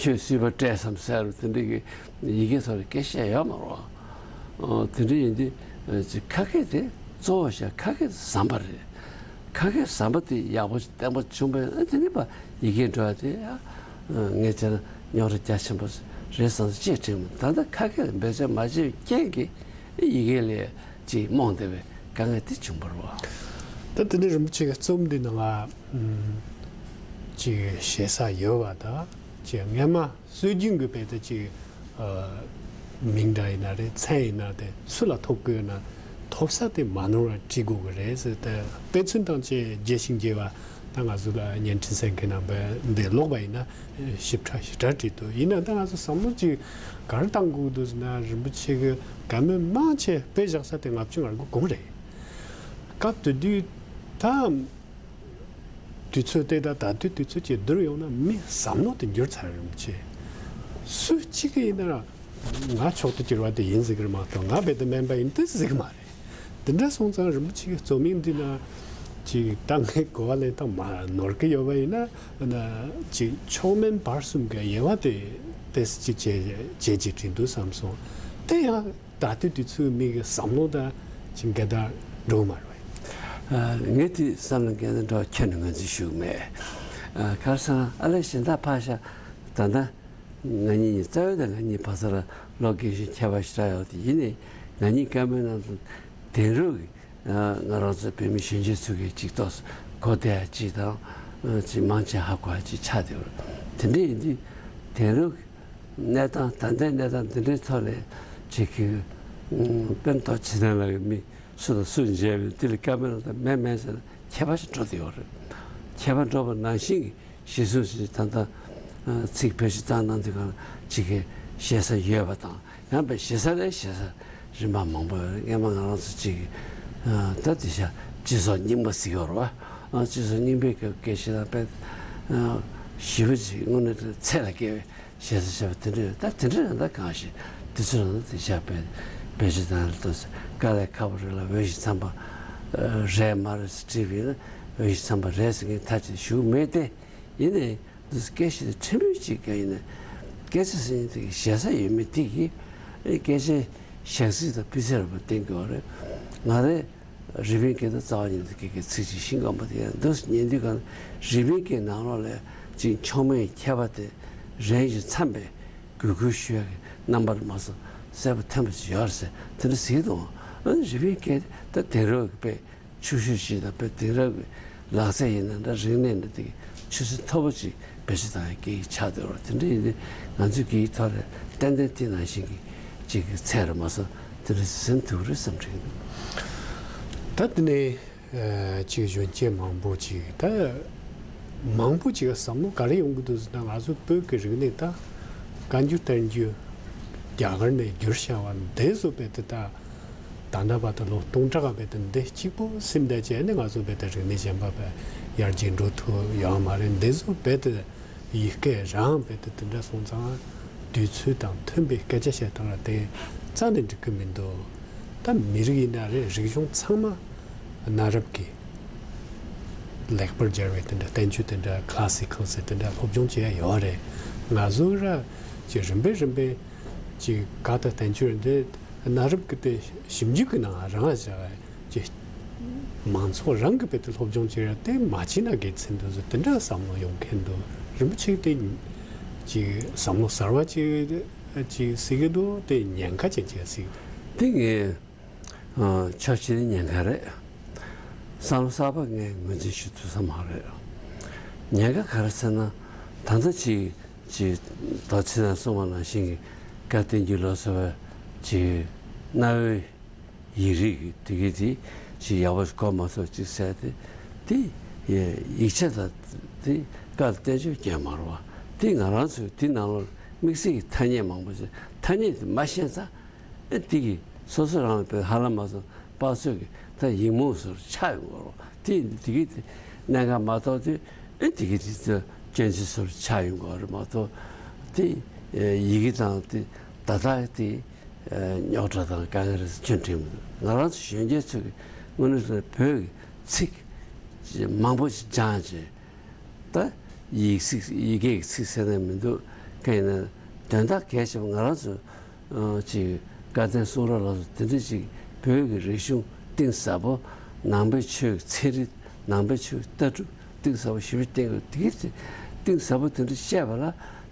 ཁྱོད་སུས་པ་སྤྲད་སམ་ཟེར་དེ་འདྲ་གི་ཡི་གེ་ཚོ་ལ་སྐད་བཤད་ཡོད་མ་རེད། དེ་འདྲ་ཡིན་དུས་ཅིག་ཁ་སྐད་དེ་གཙོ་བོ་བཤད་ཁ་སྐད་དེ་ཟམ་པ་རེད། ཁ་སྐད་ཟམ་པ་དེ་ཡག་པོ་བརྟན་པོ་བྱུང་བས་དེ་ནས་པ་ཡི་གེ་འགྲོ་བ་དེ་ཡང་ངས་བྱས་ན་རྙོག་དྲ་རྒྱ་ཆེན་པོ་རེད་བསམ་སྟེ་ཅེས་དྲན་མི་ད་ལྟ་ཁ་སྐད་ལ་འབད་བརྩོན་མ་བྱས་པའི་རྐྱེན་གྱིས་ཡི་གེ་ལས་ཅིག་རྨོངས་བསྡད་པའི་དཀའ་ངལ་དེ་བྱུང་བ་རེད་བ། ད་དེ་ནས་རིན་པོ་ཆེ་གི་རྩོམ་འདི་ནང་ལ་ཅིག་ཞེ་ས་ཡོད་པ་དང་ཅིག་སྔས་མ་སྲོལ་རྒྱུན་གྱི་བས་ད་ཅིག་མིང་འདྲ་ཡིན་ན་རེད། མཚན་ཡིན་ན་དེ་སུ་ལ་ཐོབ་དགོས་ན་ཐོབ་ས་དེ་མ་ནོར་བ་བྲི་དགོས་ཀྱི་རེད་ཟེར་ཏེ་དཔེ་མཚོན་དང་བཅས་རྒྱས་ཤིང་རྒྱས་པ་ད་ང་ཚོ་ལ་བརྙན་འཕྲིན་གསན་མཁན་རྣམ་པས་འདི་ཀློག་པ་ཡིན་ན་ཞིབ་ཕྲ་ཞེ་དྲག་བྲིས་འདུག་ཡིན་ན་ད་ང་ཚོ་བསམ་བློ་ཅིག་ག་རེ་བཏང་དགོས་འདུག་ཟེར་ན་རིན་པོ་ཆེ་གི་བཀའ་མོལ་མང་ཆེ་དཔེ་བཞག་ས་དེ་ལྔ་བཅུ་ང་དགུ་གོང་རེད། སྐབས་དེ་དུས་ད། དུས་ཚོད་དེ་དང་ད་ལྟའི་དུས་ཚོད་ཀྱི་བསྡུར་ཡོང་ན་མི་བསམ་བློ་དེ་འགྱུར་ཚར་རིན་པོ་ཆེ། སུ་གཅིག་གིས་ཡིན་ན་ར་ང་མཆོག་ཏུ་གྱུར་པ་དེ་ཡིན་ཟེར་གི་རེད་མ་གཏོགས་ང་རྦད་དེ་དམན་པ་ཡིན་དེ་ཟེར་གི་མ་རེད། དེ་འདྲ་སོང་ཙང་རིན་པོ་ཆེ་གི་རྩོམ་ཡིག་འདི་ན་ཅིག་ད་ངས་གོ་བ་ལེན་སྟངས་མ་ནོར་གི་ཡོད་པ་ཡིན་ན་ཅིག་མཆོག་དམན་བར་གསུམ་གྱི་དབྱེ་བ་དེ་ཏོག་ཙམ་ཅིག་བྱས་བྱས་ཅིག་བྲིས་འདུག་བསམ་སོང་། དེ་ཡང་། ད་ལྟའི་དུས་ཚོད་མི་གི་བསམ་བློ་དང་ཅིག་འགལ་ཟླ་འགྲོ་མ་རེད། ངས་དེ་བསམ་བློ་འགལ་ཟླ་འགྲོ་ཁྱོན་ནས་ངོས་འཛིན་ཞུ་གི་མེད། ཁར་སང་ཨ་ལས་གཞན་དག་ཕར་བཞག་ད་ལྟ་ང་གཉིས་རྩ་བའི་དང་ང་གཉིས་བར་ས་ལ་ལོ་རྒན་གཞོན་ཁྱད་པར་ཞེ་དྲག་ཡོད་དེ་ཡིན་ནའི་ང་གཉིས་བཀའ་མོལ་གནང་དུས་དེང་རབས་ཀྱི་ང་རང་ཚོ་བོད་མི་གཞོན་སྐྱེས་ཚོ་གི་ཅིག་ཏོག་གོ་བདེ་ཡ་ཅིག་དང་ཅིག་མང་ཆེ་ཧ་གོ་ཡ་ཅིག་ཆགས་བསྡད་པ་རེད། དེ་འདྲ་ཡིན་དུས་དེང་རབས་ཀྱི་གནས་སྟངས་ད་ལྟའི་གནས་སྟངས་འདི་འདྲའི་ཐོག་ནས་ཅིག་གི་དཔེར་ན་ཐོག་ཇི་ལྟར་ལ་ཡོད་མི་སུ་དང་སུ་མཇལ་བའི་འདི་ལ་བཀའ་མོལ་དང་མེད་མེད་ཟེར་ན་ཁྱད་པར་ཞིག་འགྲོ་བསྡད་ཡོད་རེད། ཁྱད་པར་འགྲོ་བ་ནང་བཞིན་གྱི་གཞི་བཟུང་ཞིག་ད་ལྟ་ཚིག་བེད་སྤྱོད་བཏང་གནང་དུས་གང་ཅིག་གི་ཞེ་ས་ཡོད་པ་དང་ཡང་པའི་ཞེ་ས་ལས་ཞེ་ས་ རིམ་པ་མང་པོ་ཡོད་རེད། སྔན་མ་ང་རང་ཚོ་གཅིག་ཨ་ད་དེ་ཤ་སྤྱི་ཚོགས་རྙིང་པ་ཟེར་གྱི་ཡོད་རེད་བ། ཨ་སྤྱི་ཚོགས་རྙིང་པའི་སྐབས་སྐད་ཆ་དང་དཔེ་ཨ་ཞེ་པོ་ཅིག་དངོས་གནས་དྲང་ཚད་ལས་བརྒལ་བའི་ཞེ་ས་བྱས་པ་དེ་འདྲ་ཡོད། ད་དེ་འདྲ་ཡང་ད་གང་ཞིག་དུས་ཚོད་རང་ད་དེ་ཤ་བེད་བེད་སྤྱོད་བཏང་ལ་ཏོག་ཙམ་དཀའ་ལས་ཁག་པོ་རེད་ལ། འོས་ཤིང་འཚམས་པ་རེད་མ་རེད་ཟེར་དྲིས་པ་ཡིན་ན། འོས་ཤིང་འཚམས་པ་རེད་ཟེར་མཁན་ཐག་ཆོད་ཞུ་གི་མེད་དེ། ཡིན་ནའི་འདི་སྐད་ཆ་དེ་ཕྲན་བུ་ཅིག་ག་ཡིན་ན། སྐད་ཆ་ཟེར་མཁན་དེ་གི་ཞེ་ས་ཡོད་མེད་དེ་གི་སྐད་ཆའི་ཞག་ཚིགས་དང་སྤུས་ཚད་རེད་པ་བསྟན་གྱི་ཡོད་རེད། ང་རེ་རི་པིན་སྐད་དང་རྩ་བ་ཉིད་དུ་སྐད་ཀྱི་ཚིག་ཅིག་ཤིང་སྐམ་པ་དེ་ཡང་འདུག་ཉན་དུས་གང་རི་པིན་སྐད་ནང་ལོགས་ལས་ཅིག་མཆོག་དམན་ཁྱད་པར་དེ་རན་ཞིང་འཚམས་པའི་གུས་བཀུར་ཞུ་ཡག་གི་རྣམ་པར་མ་སོང་གསལ་པོ་ཐོན་པ་ཅིག་ཡོད་རེད་ཟེར་དེ་འདྲ་ཟེར་གྱི་འདུག་ཨ་ནི་རི་པིན་སྐད་ད་དེང་རབས་ཀྱི་དཔེ་ཆུ་ཤུར་ཞིག་དང་དཔེ་དེང་རབས་ཀྱི་ལག་རྩལ་ཡིན་ན་འདྲ་རིག་གནས་འདྲ་དེ་ཆུ་ཚད་མཐོ་པོ་ཅིག་བེད་སྤྱོད་བཏང་ཡག་གི་ཆགས་བསྡད་ཡོད་རེད། དེ་འདྲ་ཡིན་དུས་ང་ཚོས་གི་ཐོག་ལ་ཏན་ཏན་དེ་ནང་བཞིན་གྱི་ཅིག་གི་ཚད་རེད་མ་སོང་དེ་འདྲ་ཟིན་ཐུབ་རེད་བསམ་དྲན་གྱི་འདུག་ད་དེ་ནས་ཅིག་གཞོན་སྐྱེས་མང་པོ་ཅིག་ད་མང་པོ་ཅིག་བསམ་བློ་ག་རེ་ཡོང་གི་འདུག་ཟེར་ན། ང་ཚོ་བོད་ཀྱི་རིག་གནས་ད་བཀའ་འགྱུར་བསྟན་འགྱུར་རྒྱ་གར་ནས་བསྒྱུར་བྱ་བ་འདི་བཟོ་བས་དེ་ད། ད་ལྟ་བར་དུ་ལོ་སྟོང་ཕྲག་ག་བར་དུ་འདི་གཅིག་པུ་སེམས་དང་བཅས་ནས་ང་ཚོ་བར་དུ་རིག་གནས་གཞན་པ་བས་ཡར་རྒྱས་འགྲོ་ཐུབ་ཡོད་མ་རེད། འདི་ཚོ་བར་དུ་ཡི་གེ་རང་བར་དུ་དེ་འདྲ་སོང་ཙང་དུས་ཚོད་དང་མཐུན་པའི་སྐད་ཆ་བཤད་སྟངས་ལ་དེ་རྩ་ནས་འགྲིག་གི་མི་འདུག་ད་མི་རིགས་ཡིན་ན་རེད། རིག་གཞུང་ཚང་མ་གནའ་རབས་ཀྱི་ལེགས་པར་སྦྱར་བའི་དེ་འདྲ་བསྟན་བཅོས་དེ་འདྲ་ཁ་ལ་སི་ཁལ་ཟེར་དེ་འདྲ་སློབ་སྦྱོང་བྱེད་ཡ་ཡོད་རེད། ང་ཚོ་ར་ཅིག་རིམ་པས་རིམ་པས་ཅིག་ག་ད་བསྟན་བཅོས་འདི་གནའ་རབས་ཀྱི་དེ་ཞིབ་འཇུག་གི་ནང་རང་བཞག་ཅིག་མང་ཚོགས་རང་གི་བར་དུ་སློབ་སྦྱོང་བྱེད་ཡ་དེ་མ་བྱས་ན་དགེ་མཚན་འདུག་ཟེར་དེ་འདྲ་བསམ་བློ་ཡོང་མཁན་འདུག་རིན་པོ་ཆེ་དེ་ཅིག་བསམ་བློ་གསར་བ་ཅིག་ཅིག་གཟིགས་ཀྱི་འདུག་དེ་ཉེན་ཁ་ཅན་ཅིག་གཟིགས། དེ་ངས་ཨ་ཕྱོགས་གཅིག་ནས་ཉེན་ཁ་རེད། བསམ་བློ་གསར་པ་ངས་ངོས་འཛིན་ཞུ་ཐུབ་ས་མ་རེད། ཉེན་ཁ་ག་རེ་ཟེར་ན། ད་ལྟ་ཅིག་ཅིག་ད་ཕྱི་ནས་གསུངས་པ་ནང་བཞིན་གྱི་བཀའ་བསྟན་འགྱུར་ལ་སོགས་པའི་ཅིག་གནའ་བོའི་ཡིག་རིགས་དེ་གའི་དེ་ཅིག་ཡག་པོ་ཞིག་གོ་མ་སོང་ཅིག་ཟེར་ཏེ། དེ་ཡིག་ཆ་དང་དེ་བཀའ་བསྟན་བཅོས་ཀྱང་མ་རེད་བ། དེ་ང་རང་ཚོས་དེ་ནང་ལོགས་དམིགས་བསལ་གྱི་ཐ་སྙད་མང་པོ་ཅིག་ཐ་སྙད་དེ་མ་ཤེས་ཙང་། ཨེ་དེ་གི་སོ་སོ་རང་ལ་བོད་ཧ་ལམ་མ་སོང་དཔག་ཚོད་ཀྱི་ད་ཡིག་རྨོངས་སོར་ཆགས་ཡོང་གི་རེད། དེ་དེ་གི་དེ་གནད་འགག་མ་རྟོགས་དུས་ཨེ་དེ་གི་དེ་ཚོ་སྐྱོན་ཆ་སོར་ཆགས་ཡོང་གི་རེད་མ་གཏོགས། དེ་ཡི་གེ་དང་དེ་ད་ལྟ་དེ་རྙོག་དྲ་དང་དཀའ་ངལ་རེད་ཁྱོན་དྲན་མི་འདུག་ང་རང་ཚོ་གཞོན་སྐྱེས་ཚོ་གི་དངོས་གནས་བོད་ཀྱི་ཚིག་མང་པོ་ཞིག་སྦྱངས་བྱས། ད་ཡིག་ཚིག་ཡི་གེ་གི་ཚིག་ཟེར་ན་མི་འདུག་གང་ཡིན་ན་དོན་དག་གལ་ཆེ་བ་ང་རང་ཚོ་ཅིག་བཀའ་བསྟན་གསུང་རབ་ལ་སོགས་དེ་འདྲ་ཅིག་བོད་ཀྱི་རིག་གཞུང་གཏིང་ཟབ་པོ། ནང་པའི་ཆོས་ཀྱི་ཚན་རིག་ནང་པའི་ཆོས་ཀྱི་ལྟ་གྲུབ་གཏིང་ཟབ་པོ་ཞིབ་ཕྲ་བསྟན་དགོས། དེ་གི་གཏིང་ཟབ་པོ་དེ་འདྲ་བཤད་པ་ལ་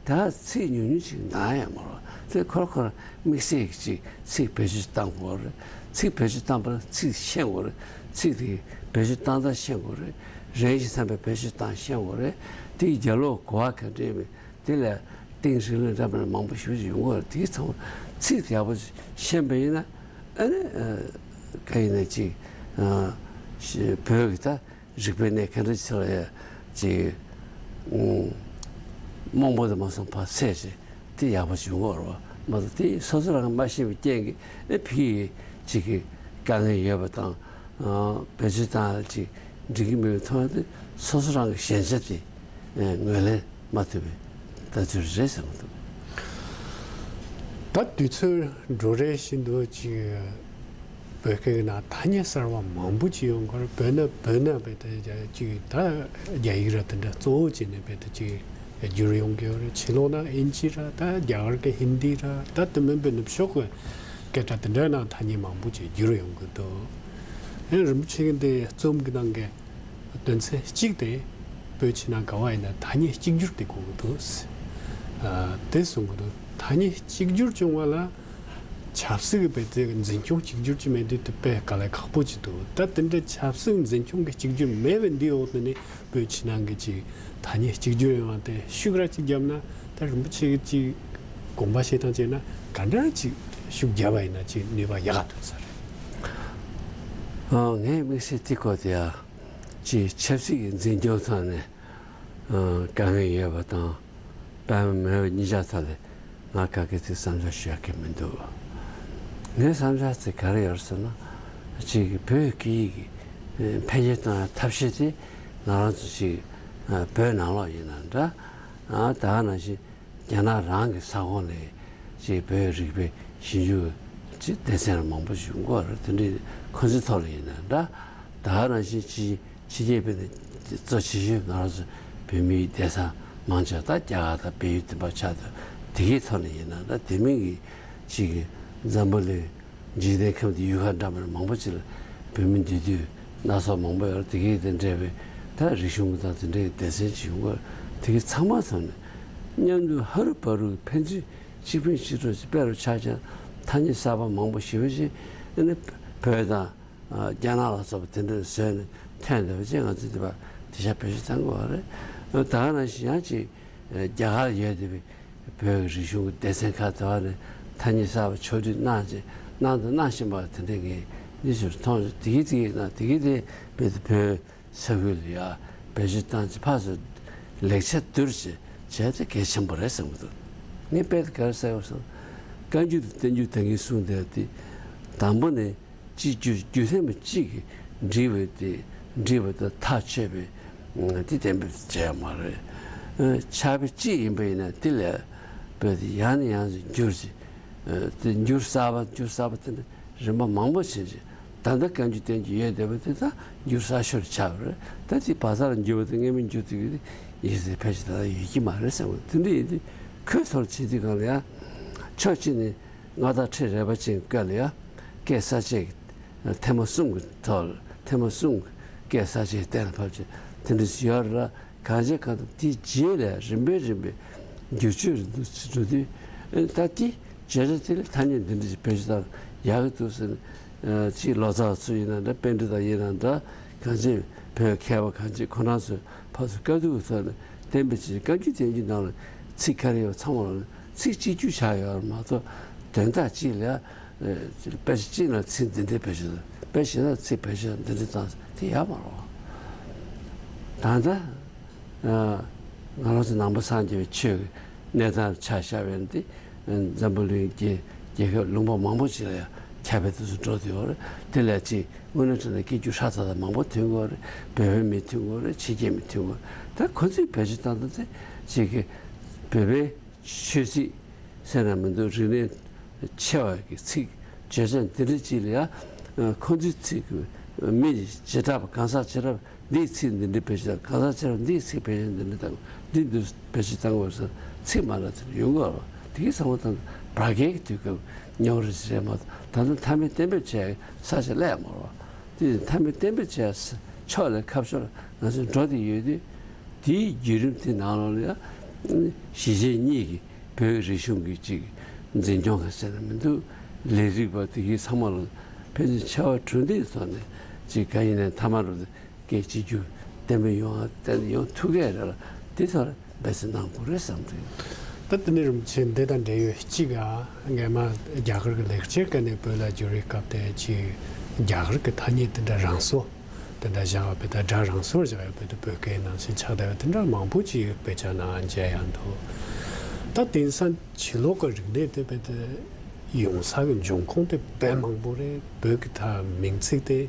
ད་ཚིག་ཉུང་ཉུང་ཅིག་འདང་ཡང་མ་རུང་། དེ་ཁོ་རང་ཁོ་རང་དམིགས་བསལ་གྱི་ཅིག་ཚིག་བེད་སྤྱོད་བཏང་དགོས་རེད། ཚིག་བེད་སྤྱོད་བཏང་པ་ལ་ཚིག་ཤེས་དགོས་རེད། ཚིག་དེ་བེད་སྤྱོད་བཏང་སྟངས་ཤེས་དགོས་རེད། རན་ཞིང་འཚམ་པའི་བེད་སྤྱོད་བཏང་ཤེས་དགོས་རེད། དེ་ཡི་རྒྱབ་ལོགས་གོ་བ་ག་འདྲ་ཡོད་མེད། དེ་ལ་གཏིང་རིང་ལ་འདྲ་མིན་མང་པོ་ཞིག་ཡོང་གི་རེད། དེ་ཚང་མ་ཚིག་དེ་ཡག་པོ་ཤེས་པ་ཡིན་ན། ཨ་ནི་ཨ་ག་ཡིན་ན་ཅིག་ཨ་ཤི་བོད་ཀྱི་ད་རིག་པའི་གནས་ག་འདྲ་ཆེ་ལ་ཡ་ཅིག་ཨུམ་རྨོངས་པ་དེ་མ་སོང་ཕར་ཚད་ཅིག་དེ་ཡག་པོ་ཞིག་ཡོང་གི་རེད་བ། མ་གཏོགས་དེ་སོ་སོ་རང་གིས་མ་ཤེས་པའི་རྐྱེན་གྱིས་ཨེ་ཕ་གི་ཅིག་གི་དཀའ་ངལ་ཡོད་པ་དང་། ཨ་བེད་སྤྱོད་བཏང་ཅིག་འགྲིག་གི་མེད་པའི་ཐོག་ནས་སོ་སོ་རང་གི་ཞན་ཆ་དེ་ཨེ་ངོས་ལེན་མ་ཐུབ་པའི་ལྟ་ཚུལ་རེད་བསམ་གྱི་འདུག་ད་དུས་ཚོད་འགྲོ་རེ་བཞིན་དུ་ཅིག་བོད་སྐད་ཀྱི་ནང་ཐ་སྙད་གསར་བ་མང་པོ་ཅིག་ཡོང་གི་རེད། བོད་ནས་བོད་ནས་བོད་དུ་ཅིག་ད་རྒྱ་ཡིག་ར་དེ་འདྲ་གཙོ་བོ་བྱས་ནས་བོད་དུ་ཅིག་བསྒྱུར་ཡོང་གི་ཡོད་རེད། ཕྱི་ལོགས་ན་ཨིན་ཇི་ར་ད་རྒྱ་གར་གྱི་ཧིན་དི་ར་ད་དེ་མིན་པའི་ནུབ་ཕྱོགས་ཀྱི་སྐད་གྲགས་དེ་འདྲའི་ནང་ཐ་སྙད་མང་པོ་ཅིག་བསྒྱུར་ཡོང་གི་འདུག་ཨེ་རིན་པོ་ཆེ་གིས་འདི་རྩོམ་གྱི་ནང་གི་དོན་ཚན་གཅིག་དེ་བོད་ཕྱི་ནང་ག་བ་ཡིན་ན་ཐ་སྙད་གཅིག་གྱུར་དེ་དགོས་ཀྱི་འདུག་ཨ་དེ་གསུང་གི་འདུག་ཐ་སྙད་གཅིག་གྱུར་བྱུང་བ་ལ་ཆབ་སྲིད་ཀྱི་བོད་དེ་འཛིན་སྐྱོང་གཅིག་གྱུར་གྱི་མེད་དུས་དེ་དཔེ་དཀའ་ལས་ཁག་པོ་ཅིག་འདུག་ད་དེ་འདྲ་ཆབ་སྲིད་འཛིན་སྐྱོང་གི་གཅིག་གྱུར་མེད་པའི་འདིའི་འོག་ཏུ་ནས་བོད་ཕྱི་ནང་གི་ཅིག་ཐ་སྙད་གཅིག་གྱུར་ཡོང་བ་དེ་ཤུགས་ར་ཅིག་བརྒྱབ་ན་ད་རིན་པོ་ཆེ་གི་ཅིག་དགོངས་པ་བཞེས་སྟངས་བྱས་ན་ག་འདྲ་ཅིག་ཤུགས་བརྒྱབ་པ་ཡིན་ན་ཅིག་ནུས་པ་ཡག་ག་ཐོན་ས་རེད། ཨ་ངའི་དམིགས་བསལ་དེ་སྐོར་དེ་ཡ་ཅིག་ཆབ་སྲིད་ཀྱི་འཛིན་སྐྱོང་ཐོག་ནས་ཨ་དཀའ་ངལ་ཡོད་པ་དང་དཔའ་མོ་མེད་པ་གཉིས་ཆ་ཐོག་ལ་ང་ག་གེ་ཚིག་བསམ་ཚུལ་ཞུ་ཡག་གི་མི་འདུག་ངའི་བསམ་འཆར་དེ་ག་རེ་ཡོད་ཟེར་ན། ཅིག་བོད་སྐད་ཡིག་གི་འཕེལ་རྒྱས་གཏོང་ཡ་ཐབས་ཤེས་དེ་ང་རང་ཚོ་ཅིག་བོད་ནང་ལོགས་ཡིན་ན་འདྲ། ད་ག་ནང་བཞིན་རྒྱ་ནག་རང་གི་ས་ཁོངས་ལ་ཅིག་བོད་རིག་པའི་ཞིབ་འཇུག་ཅིག་སྡེ་ཚན་ལ་མང་པོ་ཞིག་ཡོང་གི་ཡོད་རེད། དེ་འདྲའི་ཁོ་ཚོའི་ཐོག་ལ་ཡིན་ན་འདྲ། ད་ག་ནང་བཞིན་ཅིག་ཕྱི་རྒྱལ་བོད་ནས་གཙོ་ཆེ་ཤོས་ང་རང་ཚོ་བོད་མིའི་སྡེ་ཚན་མང་ཆེ་བ་ད་རྒྱ་གར་དང་བལ་ཡུལ་དེ་འབའ་ཆགས་འདུག་དེ་གའི་ཐོག་ནས་ཡིན་ན་ད་དེ་མིན་གྱི་ཅིག་གི་འཛམ་བུ་གླིང་འཇིག་རྟེན་ཁམས་དེ་ཡུལ་ཁག་འདྲ་མིན་མང་པོ་ཅིག་ལ་བོད་མི་འདུས་སྡོད་སྣ་ཚོགས་མང་པོ་ཡོད་རེད། དེ་གའི་དེ་འདྲ་བའི་ད་རིག་གཞུང་གི་དང་དེ་འདྲའི་སྡེ་ཚན་ཅིག་ཡོང་གི་རེད། དེ་གའི་ཚང་མ་ཐོག་ནས་མཉམ་དུ་ཧ་རུ་བ་རུ་ཕན་ཚུན་གཅིག་ཕན་གཅིག་གྲོགས་ཀྱི་དཔེ་རུ་ཆགས་ཀྱང་ཐ་སྙད་གསར་པ་མང་པོ་ཞེ་པོ་ཅིག་ཨ་ནི་བོད་དང་། རྒྱ་ནག་ལ་སོགས་པ་དེ་འདྲ་བཟོས་ནས་ཐོན་བསྡད་པ་བཅས་ང་ཚོས་དེ་བ་དེ་ཤ་བེད་སྤྱོད་གཏང་དགོས་པ་རེད། ད་ག་ནང་བཞིན་ཡང་ཅིག་རྒྱ་གར་ཡོད་བསྡད་པའི་བོད་ཀྱི་རིག་གཞུང་གི་སྡེ་ཚན་ཁག་དེ་བ་ནས་ཐ་སྙད་གསར་པ་ཕྱོགས་སྒྲིག་གནང་ཅིག་གནང་དང་གནང་བཞིན་པ་དེ་འདྲའི་ངས་གནས་ཚུལ་མཐོང་རེད། དེ་གི་དེ་གི་ན་དེ་གི་དེ་བོད་དེ་བོད་ས་ཁུལ་ལ་ཡ་བེད་སྤྱོད་བཏང་ཅིག་ཕར་ཚུར་ལེགས་ཆ་བསྡུར་ཅིག་བྱས་ཏེ་གལ་ཆེན་པོ་རེད་བསམ་གྱི་འདུག་ངས་དཔེ་དེ་ག་རེ་ཟེར་བ་སོང་། བཀའ་འགྱུར་དང་བསྟན་འགྱུར་ད་གིན་གསུངས་བསྡད་དེ་དང་པོ་ནས། སྤྱི་རྒྱུ་རྒྱུ་ཐེམ་གཅིག་གིས་འབྲི་བའི་དེ་འབྲི་བ་དང་ཐག་ཆོད་པའི་དེ་གཏན་འབེབས་བྱས་ཡོད་མ་རེད། ཕྱག་དཔེ་གཅིག་ཡིན་པ་ཡིན་ན་དེ་ལས་བོད་དེ་ཡང་ནས་ཡང་དུ་འགྱུར་ཅིག་དེ་འགྱུར་གསར་པ་འགྱུར་གསར་པ་དེ་འདྲ་རིམ་པ་མང་པོ་ཕྱིན་ཅིག་ད་ལྟ་བཀའ་འགྱུར་བསྟན་འགྱུར་ཡོད་བསྡད་པ་དེ་ད་འགྱུར་གསར་ཤོས་ཆགས་པ་རེད། ད་དེ་བར་ས་ལ་འགྱུར་བ་དེ་སྔ་མའི་འགྱུར་དེ་གི་ཡིག་ཚད་ཕལ་ཆེར་ད་ལྟ་ཡོད་ཀྱི་མ་རེད་བསམ་གི་འདུག་དེ་འདྲ་ཡིན་དུས་ཁོའི་ཐོག་ལ་བྱེད་དུས་གང་ལ་ཡང་ཕྱོགས་གཅིག་ནས། མངའ་བདག་ཁྲི་རལ་པ་ཅན་སྐབས་ལ་ཡང་སྐད་གསར་བཅད་ཀྱི་ཐེངས་མ་གསུམ་གྱི་ཐོག་ཐེངས་མ་གསུམ་གྱི་སྐད་གསར་བཅད་གཏན་ལ་ཕབ་ཅིག་དེ་འདྲ་ཞིག་ཡོད་རེད་ལ། གང་བྱས་གང་ཐུབ་དེའི་རྗེས་ལ་རིམ་པས་རིམ་པས་བསྒྱུར་བཅོས་རེ་འདུག་ཅིག་འགྲོ་དུས་ད་དེ་བརྗོད་བྱ་དེ་ལ་ཐ་སྙད་འདི་འདྲ་ཞིག་བེད་སྤྱོད་བཏང་ཡག་གི་འདུག་ཟེར་ནས་ཅིག་ལོ་ཙཱ་བ་ཚོ་ཡིན་ན་འདྲ། པཎྜི་ཏ་ཡིན་ན་འདྲ། གང་བྱས་བོད་མཁས་པ་གང་བྱས་ཁོ་རང་ཚོས་ཕར་ཚུར་བཀའ་བསྡུར་གྱི་ཐོག་ནས་གཏན་འབེབས་བྱས། བཀའ་འགྱུར་བསྟན་འགྱུར་ནང་ལ་ཚིག་ག་རེ་ཡོད་ཚང་མ་ལ་ཚིག་གཅིག་གྱུར་ཆགས་ཡོད་རེད་མ་གཏོགས། དོན་དག་གཅིག་ལ་དཔེ་ཆ་གཅིག་ལ་ཚིག་འདི་འདྲའི་བེད་སྤྱོད་དང་། དཔེ་གཞན་ལ་ཚིག་བེད་སྤྱོད་འདི་འདྲའི་བཏང་དེ་ཡག་མ་རེད། ད་ལྟ་ང་རང་ཚོ་ནང་པ་སངས་རྒྱས་པའི་ཆོས་ཀྱི་གནས་སྟངས་ཆ་བཞག་པ་ཡིན་ན། འཛམ་བུ་གླིང་གི་རྒྱལ་ཁབ་ལུང་པ་མང་པོ་ཅིག་ལ་ཡང་ཁྱབ་སྤེལ་དུ་འགྲོ་བསྡད་ཡོད་རེད། དེ་ལ་ཅིག་དངོས་གནས་དྲང་གནས་སྐད་སྒྱུར་ཧྲག་ཐག་ཐག་མང་པོ་ཐོན་གྱི་ཡོད་རེད། བོད་པའི་མི་ཐོན་གྱི་ཡོད་རེད། ཕྱི་རྒྱལ་མི་ཐོན་གྱི་ཡོད་རེད། ད་ཁོ་ཚོས་བེད་སྤྱོད་བཏང་དུས་ཚེ་ཅིག་གི་བོད་པའི་ཆོས་སྲིད་ཟེར་ན་མི་འདུག་རིག་གནས་ཆེ་བ་གི་ཚིག་བརྗོད་བྱ་འདི་འདྲ་ཅིག་ལ་ཡང་ཁོ་ཚོའི་ཚིག་གི་མི་བྱེ་བྲག་པ་གང་ཟག་བྱེ་བྲག་པ་འདིའི་ཚིག་འདི་འདྲ་བེད་སྤྱོད་བཏང་། གང་ཟག་བྱེ་བྲག་པ་འདིའི་ཚིག་བེད་སྤྱོད་འདི་འདྲ་བཏང་། འདི་འདི་བེད་སྤྱོད་བཏང་དགོས་ཟེར་ཚིག་མ་ལ་དེ་ཡོང་གི་ཡོད་རེད། དེ་གི་ཚང་མ་དང་བར་བརྒལ་གྱི་དུས་སྐབས་རྙོག་དྲ་ཞིག་རེད་མ་གཏོགས། ད་ལྟ་མཐའ་མའི་གཏན་འབེབས་བྱས་ས་ཆ་སླེབས་མ་རེད་བ། དེ་མཐའ་མའི་གཏན་འབེབས་བྱས་ཕྱོགས་ལ་ཁ་ཕྱོགས་ལ་ང་ཚོས་འགྲོ་བསྡད་ཡོད་དུས། དེའི་བརྒྱུད་རིམ་དེ་ནང་ལོགས་ལ་ཡང་གཞིས་བྱེས་གཉིས་ཀྱི་བོད་རིག་གཞུང་གི་ཅིག་འཛིན་སྐྱོང་ག་ཟེར་ན་མི་འདུག་ལས་རིགས་པ་དེ་གའི་ཚང་མ་ལ་ཕན་ཚུན་ཆེ་བ་གྲུ་འདེགས་ཐོག་ནས་ཅིག་ག་ཡིན་ནའི་མཐའ་མ་རུ་སྐད་གཅིག་གྱུར་བརྟན་པོ་ཡོང་བ་བརྟན་ཡོང་ཐུབ་ཀྱི་རེད་ལ། དེ་ཚོར་འབད་བརྩོན་གནང་དགོས་རེད་བསམ་གྱི་འདུག་ད་དེ་ནས་རིན་པོ་ཆེ་འདི་དང་འབྲེལ་ཡོད་གཅིག་ཨ། སྔས་མ་རྒྱ་གར་གྱི་ལེགས་སྦྱར་སྐད་ནས་བོད་ལ་བསྒྱུར་བའི་སྐབས་དེ་ཅིག་རྒྱ་གར་གྱི་ཐ་སྙད་དེ་འདྲ་རང་སོ་དེ་འདྲ་བཞག་པ་དང་། སྒྲ་རང་སོར་བཞག་ཡོད་པའི་དུ་བོད་སྐད་ནང་བཞིན་ཆགས་བསྡད་པ་དེ་འདྲ་མང་པོ་ཅིག་དཔེ་ཆ་ནང་མཇལ་ཡང་འདུག་ད་དེང་སང་ཕྱི་ལོགས་ཀྱི་རིག་གནས་དེ་བས་དེ་ཡོང་ས་གི་འབྱུང་ཁུངས་དེ་དཔེ་མང་པོ་རེད། བོད་ཀྱི་ད་མིང་ཚིག་དེ་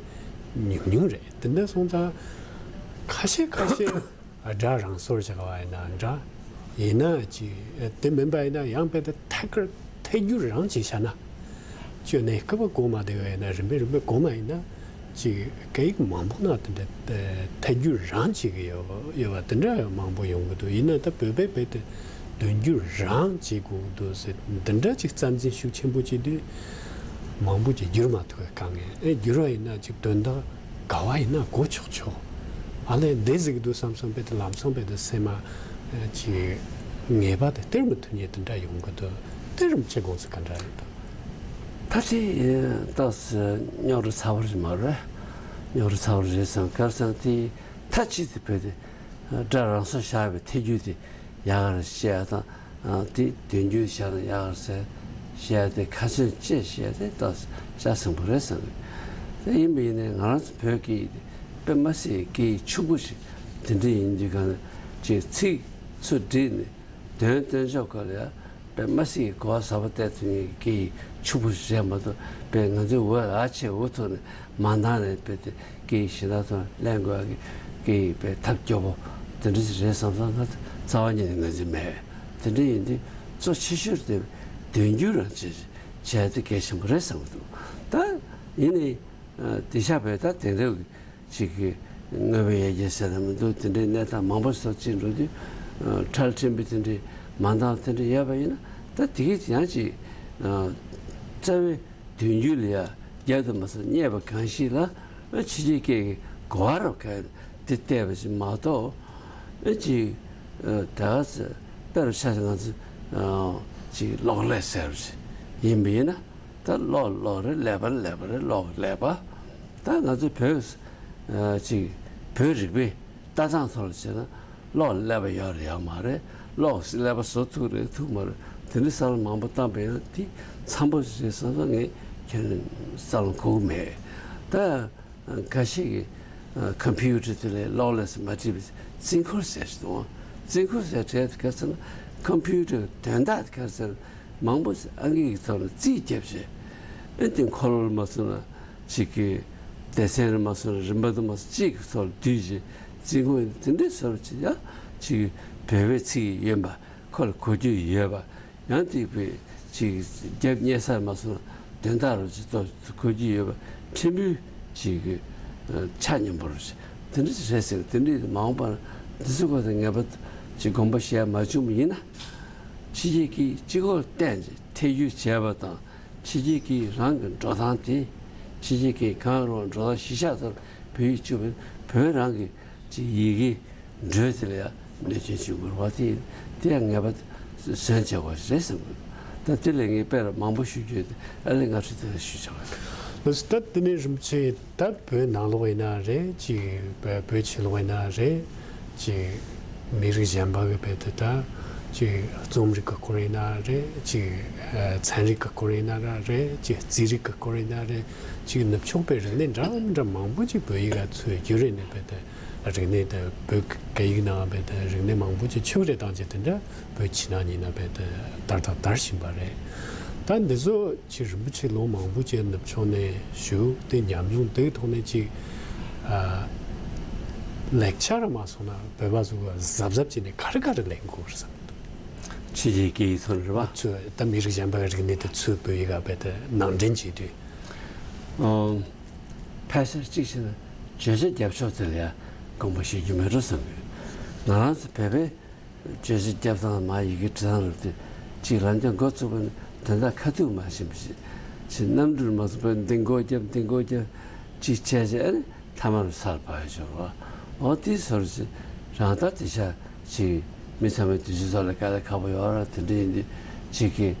ཉུང་ཉུང་རེད། དེ་འདྲ་སོང་ཙང་ཁ་ཤས་ཁ་ཤས་སྒྲ་རང་སོར་བཞག་པ་ཡིན་ན་འདྲ། ཡིན་ན་ཅི་དེ་མིན་པ་ཡིན་ན་ཡང་དཔེ་དེ་ཐད་ཀར་ཐད་སྒྱུར་རང་བྱས་བཞག་ན། ཅི་ནས་སྐབས་གོ་མ་བདེ་བ་ཡིན་ན་རིམ་པས་རིམ་པས་གོ་མ་ཡིན་ན་ཅིག་སྐད་ཡིག་མང་པོ་ན་དེ་འདྲ་ཐད་སྒྱུར་རང་བྱེད་ཀྱི་ཡོད་ཡོད་པ་དེ་འདྲ་མང་པོ་ཡོང་གི་འདུག་ཡིན་ན་ད་བོད་པའི་བོད་དེ་དོན་སྒྱུར་རང་བྱེད་དགོས་ཀྱི་འདུག་ཟེར་འདི་འདྲ་ཅིག་རྩ་འཛིན་ཤུགས་ཆེན་པོ་བྱེད་དུས་མང་པོ་ཅིག་བསྒྱུར་མ་ཐུབ་པའི་དཀའ་ངལ། ཨེ་བསྒྱུར་བ་ཡིན་ན་ཅིག་དོན་དག་ག་བ་ཡིན་ན་གོ་ཆོག་ཆོག་ཨ་ལས་འདི་ཟིག་འདུག་བསམ་བསམ་བས་དེ་ལམ་སང་བས་དེ་སེམས་མ་ཅིག་ངེས་པ་དེ་སྟེར་མི་ཐུབ་མཁན་དེ་འདྲ་ཡོང་གི་འདུག་དེ་རིམ་ཆེ་དགོངས་ཚུལ་ག་འདྲ་རེད་འདུག་ད་དེ་ཏོག་ཙམ་རྙོག་དྲ་ཚ་བོ་ཞིག་མ་རེད། རྙོག་དྲ་ཚ་བོ་རེད་བསམ། ག་རེ་ཟེར་ན་དེ་མཐའ་གཅིག་ཏུ་བོད་དེ་སྒྲ་རང་སོར་བཞག་པའི་ཐད་སྒྱུར་དེ་ཡག་ག་རེད་བཤད་ཡ་དང་། དེ་དོན་སྒྱུར་བྱས་ན་ཡག་ག་རེད་བཤད་ཡ་དེ་ཁ་ཚོན་བཅད་བཤད་ཡ་དེ་ཏོག་ཙམ་ཆ་ཚང་པོ་རེད་བསམ་གི། དེ་ཡིན་པ་ཡིན་ནའི་ང་རང་ཚོ་བོད་སྐད་ཡིག་དེ་དཔེ་མ་སྲིད་སྐད་ཡིག་ཆུང་ཀུ་ཞིག་དེ་འདྲ་ཡིན་དུས་གང་ཅིག་ཚིག་ཚུར་བསྒྲིགས་ནས་དོན་སྟོན་ཕྱོགས་སྐོར་ལ་ཡང་། དམར་སེར་གྱི་གོ་བ་གསར་པ་གཏད་ཐུབ་མཁན་གྱི་སྐད་ཡིག་ཕྱུག་པོ་ཞིག་རེད་མ་གཏོགས། དཔེ་ང་ཚོའི་འུ་ཨ་ཆེ་འུ་ཐོག་ནས་མ་འདང་ནས་དཔེ་དེ་སྐད་ཡིག་གཞན་དག་ཐོག་ནས་གླེང་དགོས་ཡག་གི་སྐད་ཡིག་དཔེ་ཐབས་སྐྱོ་པོ་དེ་འདྲ་ཞིག་རེད་བསམ་བསམ། ང་རྩ་བ་ཉིད་ནས་ངོས་འཛིན་མེད། དེ་འདྲ་ཡིན་དུས་གཙོ་ཆེ་ཤོས་དེ་དུས་འགྱུར་རང་བྱེད་བྱས་དེ་གལ་ཆེན་པོ་རེད་བསམ་གྱི་འདུག་ད་ཡིན་ནའི་དེང་སང་བས་ད་དེང་རབས་ཀྱི་ཅིག་གི་དངོས་པོའི་ཡར་རྒྱས་ཟེར་ན་མི་འདུག་དེ་འདྲའི་གནས་སྟངས་མང་པོ་ཞིག་ཐོག་ཅིག་འགྲོ་དུས། ཁྲལ་ཕྲན་བུ་དེ་འདྲའི་མ་འདང་དེ་འདྲ་ཡོད་པ་ཡིན་ན། ད་དེ་གའི་ཡང་ཅིག་རྩ་བའི་དུས་འགྱུར་ལ་ཡ་རྒྱབ་ཏུ་མ་སོང་རྙེད་པ་གང་ཞིག་ལ་ཕྱི་རྒྱལ་སྐད་ཀྱི་གོ་བ་རུ་ག་དེ་བལྟས་པ་ཞིག་མ་གཏོགས། ཨེ་ཅིག་ད་ག་ཚོད་དཔེ་རུ་ཆ་ང་ཚོ་ཅིག་གློག་ཀླད་ཟེར་བ་ཞིག་ཡིན་པ་ཡིན་ན། ད་གློག་གློག་རེད། ཀླད་པ་ཀླད་པ་རེད། གློག་ཀླད་པ། ད་ང་ཚོ་བོད་ཅིག་བོད་རིག་པའི་ལྟ་སྟངས་ཐོག་ལ་བྱས་ན། གློག་ཀླད་པ་ཡོད་རེད་ཡོད་མ་རེད། གློག་ཀླད་པ་བཟོ་ཐུབ་རེད་ཐུབ་མ་རེད། དེ་འདྲའི་བསམ་བློ་མང་པོ་བཏང་པ་ཡིན་ན་དེ་འཚམ་པོ་རེད་བསམ་བསམ་ངས་ཁྱོན་ནས་བསམ་བློ་འཁོར་གི་མེད། ད་འགའ་ཞིག་གིས་ཁམ་ཕིའུ་ཊར་དེ་ལས་གློག་ཀླད་ཟེར་མ་བྲིས་པའི་རྩིས་འཁོར་ཟེར་ཞིག་འདུག་རྩིས་འཁོར་ཟེར་བྲིས་དེ་ག་ཟེར་ན། ཁམ་ཕིའུ་ཊར་དོན་དག་དེ་ག་ཟེར། མང་པོ་ཞིག་ཨང་ཀི་གི་ཐོག་ནས་རྩིས་བརྒྱབ་བྱས། ཨེ་དེ་འཁོར་ལོར་མ་སོང་ན་ཅིག་གི་སྡེ་ཚན་རུ་མ་སོང་ན་རིམ་པ་དུ་མ་སོང་གཅིག་གི་ཐོག་ལ་བསྡུས་བྱས་རྩིས་འཁོར་དེ་འདྲའི་བཟོ་འདྲ་ཅིག་ཡ་ཅིག་བོད་པའི་ཚིག་ཡོད་པ། ཁོ་ལ་གོ་རྒྱུ་ཡོད་པ། ཡང་དེ་བས་ཅིག་རྒྱབ་རྙེད་སར་མ་སོང་ན་དོན་དག་རུ་ཅིག་ཏོ་གོ་རྒྱུ་ཡོད་པ། ཕྲན་བུ་ཅིག་གི་ཆ་སྙོམས་པོ་རུ་ཅིག་དེ་འདྲ་ཅིག་རེད་ཟེར། དེ་འདྲའི་མ་འོངས་པར་འདི་ཚོ་གོ་དང་ངེས་པ་ཅིག་དགོངས་པ་བཞེས་མ་བྱུང་བ་ཡིན་ན། ཕྱི་རྒྱལ་གྱིས་སྤྱི་ཁོག་ལ་བརྟེན་ཅིང་ཐད་སྒྱུར་བྱས་པ་དང་། ཕྱི་རྒྱལ་གྱིས་རང་གི་འགྲོ་སྟངས་དེ། ཕྱི་རྒྱལ་གྱིས་གང་རུང་འགྲོ་སྟངས་གཞི་བཞག་ཐོག་བོད་ཡིག་བཅུག་པས་བོད་རང་གི་ཅིག་ཡི་གེ་འགྲོས་དེ་ལ་ཡང་གནོད་སྐྱོན་བྱེད་དགོས་པ་དེ། དེ་ཡང་ངེས་པར་དུ་ཟོན་བྱེད་དགོས་རེད་བསམ་གྱི་འདུག་ད་དེ་ལས་ངས་དཔེ་ར་མང་པོ་ཞུ་རྒྱུ་ཡོད་དེ་ཨ་ལས་སྔ་ཕྱི་དེ་ལ་ཞུས་ཆོག་གི་རེད། ད་དེ་ནས་རིན་པོ་ཆེ། ད་བོད་ནང་ལོགས་ཡིན་ན་རེད། ཅིག་བོད་བོད་ཕྱི་ལོགས་ཡིན་ན་རེད། ཅིག་མི་རིགས་གཞན་པ་གི་བོད་དེ་ད་ཅིག་རྩོམ་རིག་གི་སྐོར་ཡིན་ན་རེད། ཅིག་ཚན་རིག་གི་སྐོར་ཡིན་ན་ར་རེད། ཅིག་རྩིས་རིག་གི་སྐོར་ཡིན་ན་རེད། ཅིག་ནུབ་ཕྱོགས་པའི་རིག་གནས་འདྲ་མི་འདྲ་མང་པོ་ཅིག་བོད་ཡིག་ག་ཚུར་བསྒྱུར་རེད་ནས་བོད་དེ་རིག་གནས་དེ་བོད་སྐད་ཡིག་ནང་བོད་དེ་རིག་གནས་མང་པོ་ཅིག་ཆུ་རེ་བཏང་རྗེས་དེ་འདྲ་བོད་ཕྱི་ནང་གཉིས་ན་བོད་དེ་དར་དང་དར་བཞིན་པ་རེད། ད་འདི་ཚོ་ཅིག་རིན་པོ་ཆེ་ལོ་མང་པོ་ཅིག་ནུབ་ཕྱོགས་ནས་བཞུགས་ཏེ་ཉམས་མྱོང་དེའི་ཐོག་ནས་ཅིག་ཨ་ལེགས་ཆ་ར་མ་སོང་ན་བོད་པ་ཚོ་ག་གཟབ་གཟབ་བྱས་ནས་ག་རེ་ག་རེ་ལེན་དགོས་རེད་བསམ་འདུག་ཕྱི་རྒྱལ་སྐད་ཡིག་ཐོག་ནས་རེད་པ། ཚོས་ད་མི་རིགས་གཞན་པ་གི་རིག་གནས་དེ་ཚུར་བོད་ཡིག་ག་བོད་དེ་ནང་འདྲེན་བྱེད་དུས། ཨོ། ཕལ་ཆེར་གཅིག་བྱས་ན་བརྗོད་བྱ་རྒྱབ་ཕྱོགས་དེ་ལ་ཡང་དགོངས་པ་བཞེས་རྒྱུ་མེད་འགྲོ་བསམ་གྱི་ཡོད། ང་རང་ཚོ་བོད་པའི་བརྗོད་བྱ་རྒྱབ་སྟངས་མ་ཡི་གེ་འབྲི་སྟངས་རབ་དེ་གཅིག་ལམ་རྒྱགས་འགོ་བཙུགས་པ་ནས་དོན་དག་ཁ་ཐུག་མ་ཕྱིན་པ་ཞིག་ཅིག་གནམ་གྲུར་མ་སོང་བར་འདི་འགོ་བརྒྱབ་འདི་འགོ་བརྒྱབ་ཅིག་བྱས་བྱས་ཨ་ནི་མཐའ་མ་རུ་ས་ལ་བབས་ཡོད་ཅོག་རོ། འོ་དེའི་ཟུར་ཅིག་རང་ལྟ་དེ་ཤ་ཅིག་མི་ཚང་མའི་དུས་ཚོད་ཐོག་ལ་དཀའ་ལས་ཁག་པོ་ཡོད་ར། དེ་འདྲ་ཡིན་དུས་ཅིག་གིས་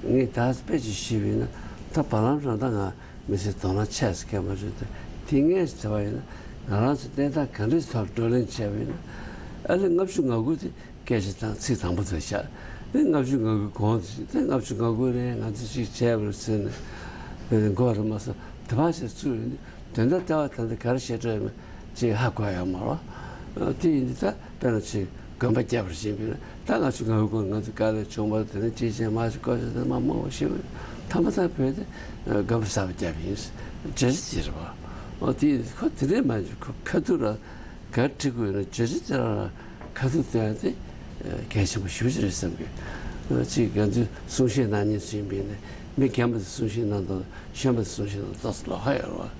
ངས་ད་དཔེ་ཅིག་ཞུས་པ་ཡིན་ན། ད་བར་ལམ་རང་ད་ང་མི་ཚེ་དོ་སྣང་ཆེ་ས་གང་མ་རེད་དེ། དེ་ངས་ཟེར་བ་ཡིན་ན་ང་རང་ཚོ་གནས་སྟངས་ག་འདྲའི་ཐོག་བགྲོ་གླེང་བྱས་པ་ཡིན་ན། ཨ་ལེ་ལྔ་བཅུ་ང་དགུ་དེ་སྐད་ཆ་དང་ཚིག་དང་པོ་དེ་བཞག་ཨ་ལྔ་བཅུ་ང་དགུ་གོང་དེ་བཞག་དེ་ལྔ་བཅུ་ང་དགུ་ནས་ང་ཚོ་ཅིག་བྱས་པ་རེད་ཟེར་ནས་མགོ་རུ་མ་སོང་དེ་བ་ཞིག་བཙུགས་ཡོད་ནི་དོན་དག་ལྟ་བ་ད་ལྟ་ག་རེ་བཤད་འགྲོ་ཡོད་མེད་ཅིག་ཧ་གོ་ཡོད་མ་རེད། དེ་ཡིན་དུས་ད་དཔེར་ན་ཅིག་དགོན་པ་བརྒྱབ་པར་བྱིན་པས་ན། ད་ང་ཚོ་ང་བོའི་སྐོར་ང་ཚོ་དཀའ་ལས་བྱུང་བ་དེ་ནས་ཅི་བྱས་མ་ཞིག་བཀོད་ཤག་དེ་མ་མང་བ་ཞིག་ཐ་མ་ཐ་བོད་དེ་དགོན་པ་གསར་པ་བརྒྱབ་ཡིན་བརྗོད་གཞི་དེ་རེད་པ། འོ་དེ་ཁོ་དེ་འདྲས་མ་བྱུང་ཁོ་ཁ་ཐུག་ར་ག་བྲི་དགོས་ན་བརྗོད་གཞི་དེ་རང་ར་ཁ་ཐུག་བཏོན་ཡ་དེ་གལ་ཆེན་པོ་ཞེ་པོ་ཅིག་རེད་བསམ་གི། ཅིག་ང་ཚོའི་གསུང་བཤད་གནང་མཁན་ཚོ་ཡིན་པས་ན་མི་རྒན་པ་ཚོ་གསུང་བཤད་གནང་དང་། གཞོན་པ་གསུང་བཤད་ནང་ཏོག་ཙམ་ལོགས་ཀ་ཡོད་རེད་པ།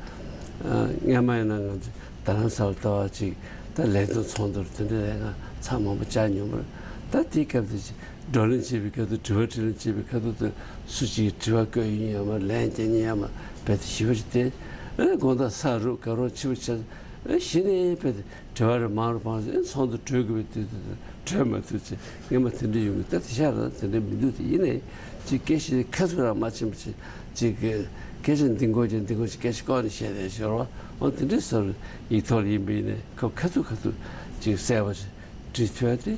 སྔན་མ་ཡིན་ན་ང་ཚོ་རྡ་རམ་ས་ལ་ལྟ་བ་ཅིག་ད་ལས་དོན་ཚོགས་འདུར་དེ་འདྲའི་ལས་ཀ་ཚང་མང་པོ་བཅར་མྱོང་བ་རེད། ད་དེའི་སྐབས་དེ་ཅིག་བགྲོ་གླེང་བྱེད་པའི་སྐབས་དུ་དྲི་བ་དྲིས་ལན་བྱེད་པའི་སྐབས་དུ་དུ་སུ་གཅིག་གིས་དྲི་བ་བཀོད་ཡིན་ཡང་མ་ལན་རྒྱག་མཁན་ཡང་མ་རྦད་དེ་ཞེ་པོ་ཅིག་དེ་ཨེ་དགོང་དག་ས་རུབ་དགའ་རོགས་ཕྱི་པོ་ཆགས་ཨེ་གཞི་ནས་རྦད་དེ་དྲི་བ་རེ་མང་རུ་འཕངས་ཚེ་ཨེ་ཚོགས་འདུ་གྲོལ་དགོས་པའི་དུས་དུ་དུ། གྲོལ་མ་ཐུབ་ཚེ་སྔན་མ་དེ་འདྲ་ཡོང་གི། ད་དེ་ཤ་ར་དེ་འདྲ་མི་འདུག་དེ་ཡིན་ནའི་ཅིག་སྐད་ཆ་ཁ་ཐུག་རང་མ་ཕྱིན་པ་ཅིག་ཅིག་གི་སྐད་ཆ་འདི་འགོ་ཅིག་འདི་འགོ་ཅིག་སྐད་ཆ་བཀོག་ནས་བཤད་བསྡད་ཤོར་བ། འོ་དེ་འདྲའི་སོར་ཡིག་ཐོག་ལ་ཡིན་པ་ཡིན་ནའི་ཁོ་ཁ་ཐུག་ཁ་ཐུག་ཅིག་གསལ་པོ་ཅིག་བྲིས་ཐུབ་ཡ་དེ་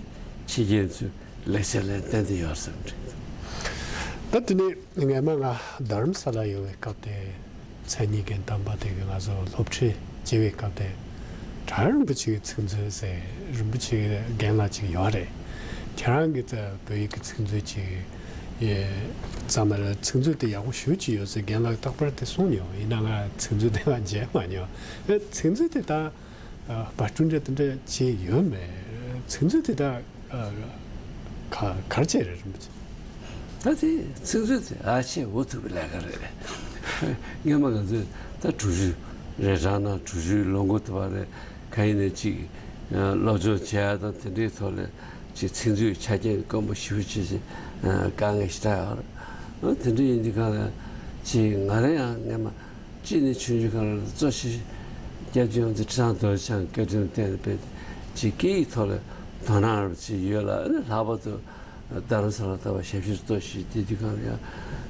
ཕྱི་རྒྱལ་ཚོས་ལེགས་ཆ་ལེན་ཏན་ཏན་ཡོད་བསམ་གི། ད་དེ་ནས་སྔན་མ་ང་རྡ་རམ་ས་ལ་ཡོད་པའི་སྐབས་དེ། མཚན་ཉིད་རྒན་དམ་པ་དེ་གིས་ང་ཚོ་སློབ་ཁྲིད་བྱེད་པའི་སྐབས་དེ། གྲྭ་རིན་པོ་ཆེའི་ཚིག་མཛོད་ཟེར་རིན་པོ་ཆེའི་རྒན་ལགས་ཅིག་ཡོད་རེད། ཁྱེད་རང་གིས་ད་བོད་ཡིག་གི་ཚིག་མཛོད་ཅིག་ ཨེ། ཙམ་ལ་ཚིག་མཛོད་དེ་ཡག་པོ་ཞེ་པོ་ཅིག་ཡོད་ཟེར་རྒན་ལགས་རྟག་པར་དེ་གསུངས་མྱོང་། ཡིན་ན་ང་ཚིག་མཛོད་དེ་ང་མཇལ་མ་མྱོང་། ཨེ། ཚིག་མཛོད་དེ་ད་ཨ་པར་སྐྲུན་འདྲ་དེ་འདྲ་བྱས་ཡོད་མེད། ཚིག་མཛོད་དེ་ད་ཨ་ག་ག་རེ་བྱས་རེད། རིན་པོ་ཆེ། ད་དེ་ཚིག་མཛོད་དེ་ཨ་ཆེ་འུ་ཐུག་པའི་ལས་ཀ་རེད། སྔོན་མ་ང་ཚོས་ད་དྲུག་ཅུ་རེ་གྲངས་ན་དྲུག་ཅུའི་ལོ་འགོ་དུ་བ་རེད། གང་ཡིན་ནའི་ཅིག་སློབ་སྦྱོང་བྱེད་ཡ་དང་དེ་འདྲའི་ཐོག་ལ་ཅིག་ཚིག་མཛོད་ཆ་རྐྱེན་དཀོན་པོ་ཞེ་པོ་ཅིག་ཅིག་དཀའ་ངལ་ཞེ་དྲག་ཡོད་རེད། དེ་འདྲ་ཡིན་དུས་གང་ལ་ཅིག་ང་རང་ཡང་སྔོན་མ་གཅིག་ནས་ཆུང་ཆུང་སྒང་ལ་གཙོ་ཆེ་སྐྱབས་རྗེ་དབང་འདུས་ཁྲི་སང་རྡོ་རྗེ་འཆང་བཀའ་དྲིན་བརྟེན་ནས་དཔེ་ཅིག་སྐད་ཡིག་ཐོག་ལ་དོ་སྣང་རབ་ཅིག་ཡོད་ལ། ཨ་ནི་ལྷག་པར་དུ་རྡ་རམ་ས་ལ་ལྟ་བུ་ཞབས་ཞུར་གཏོགས་ཤིག་དེ་དུས་སྒང་ལ་ཡང་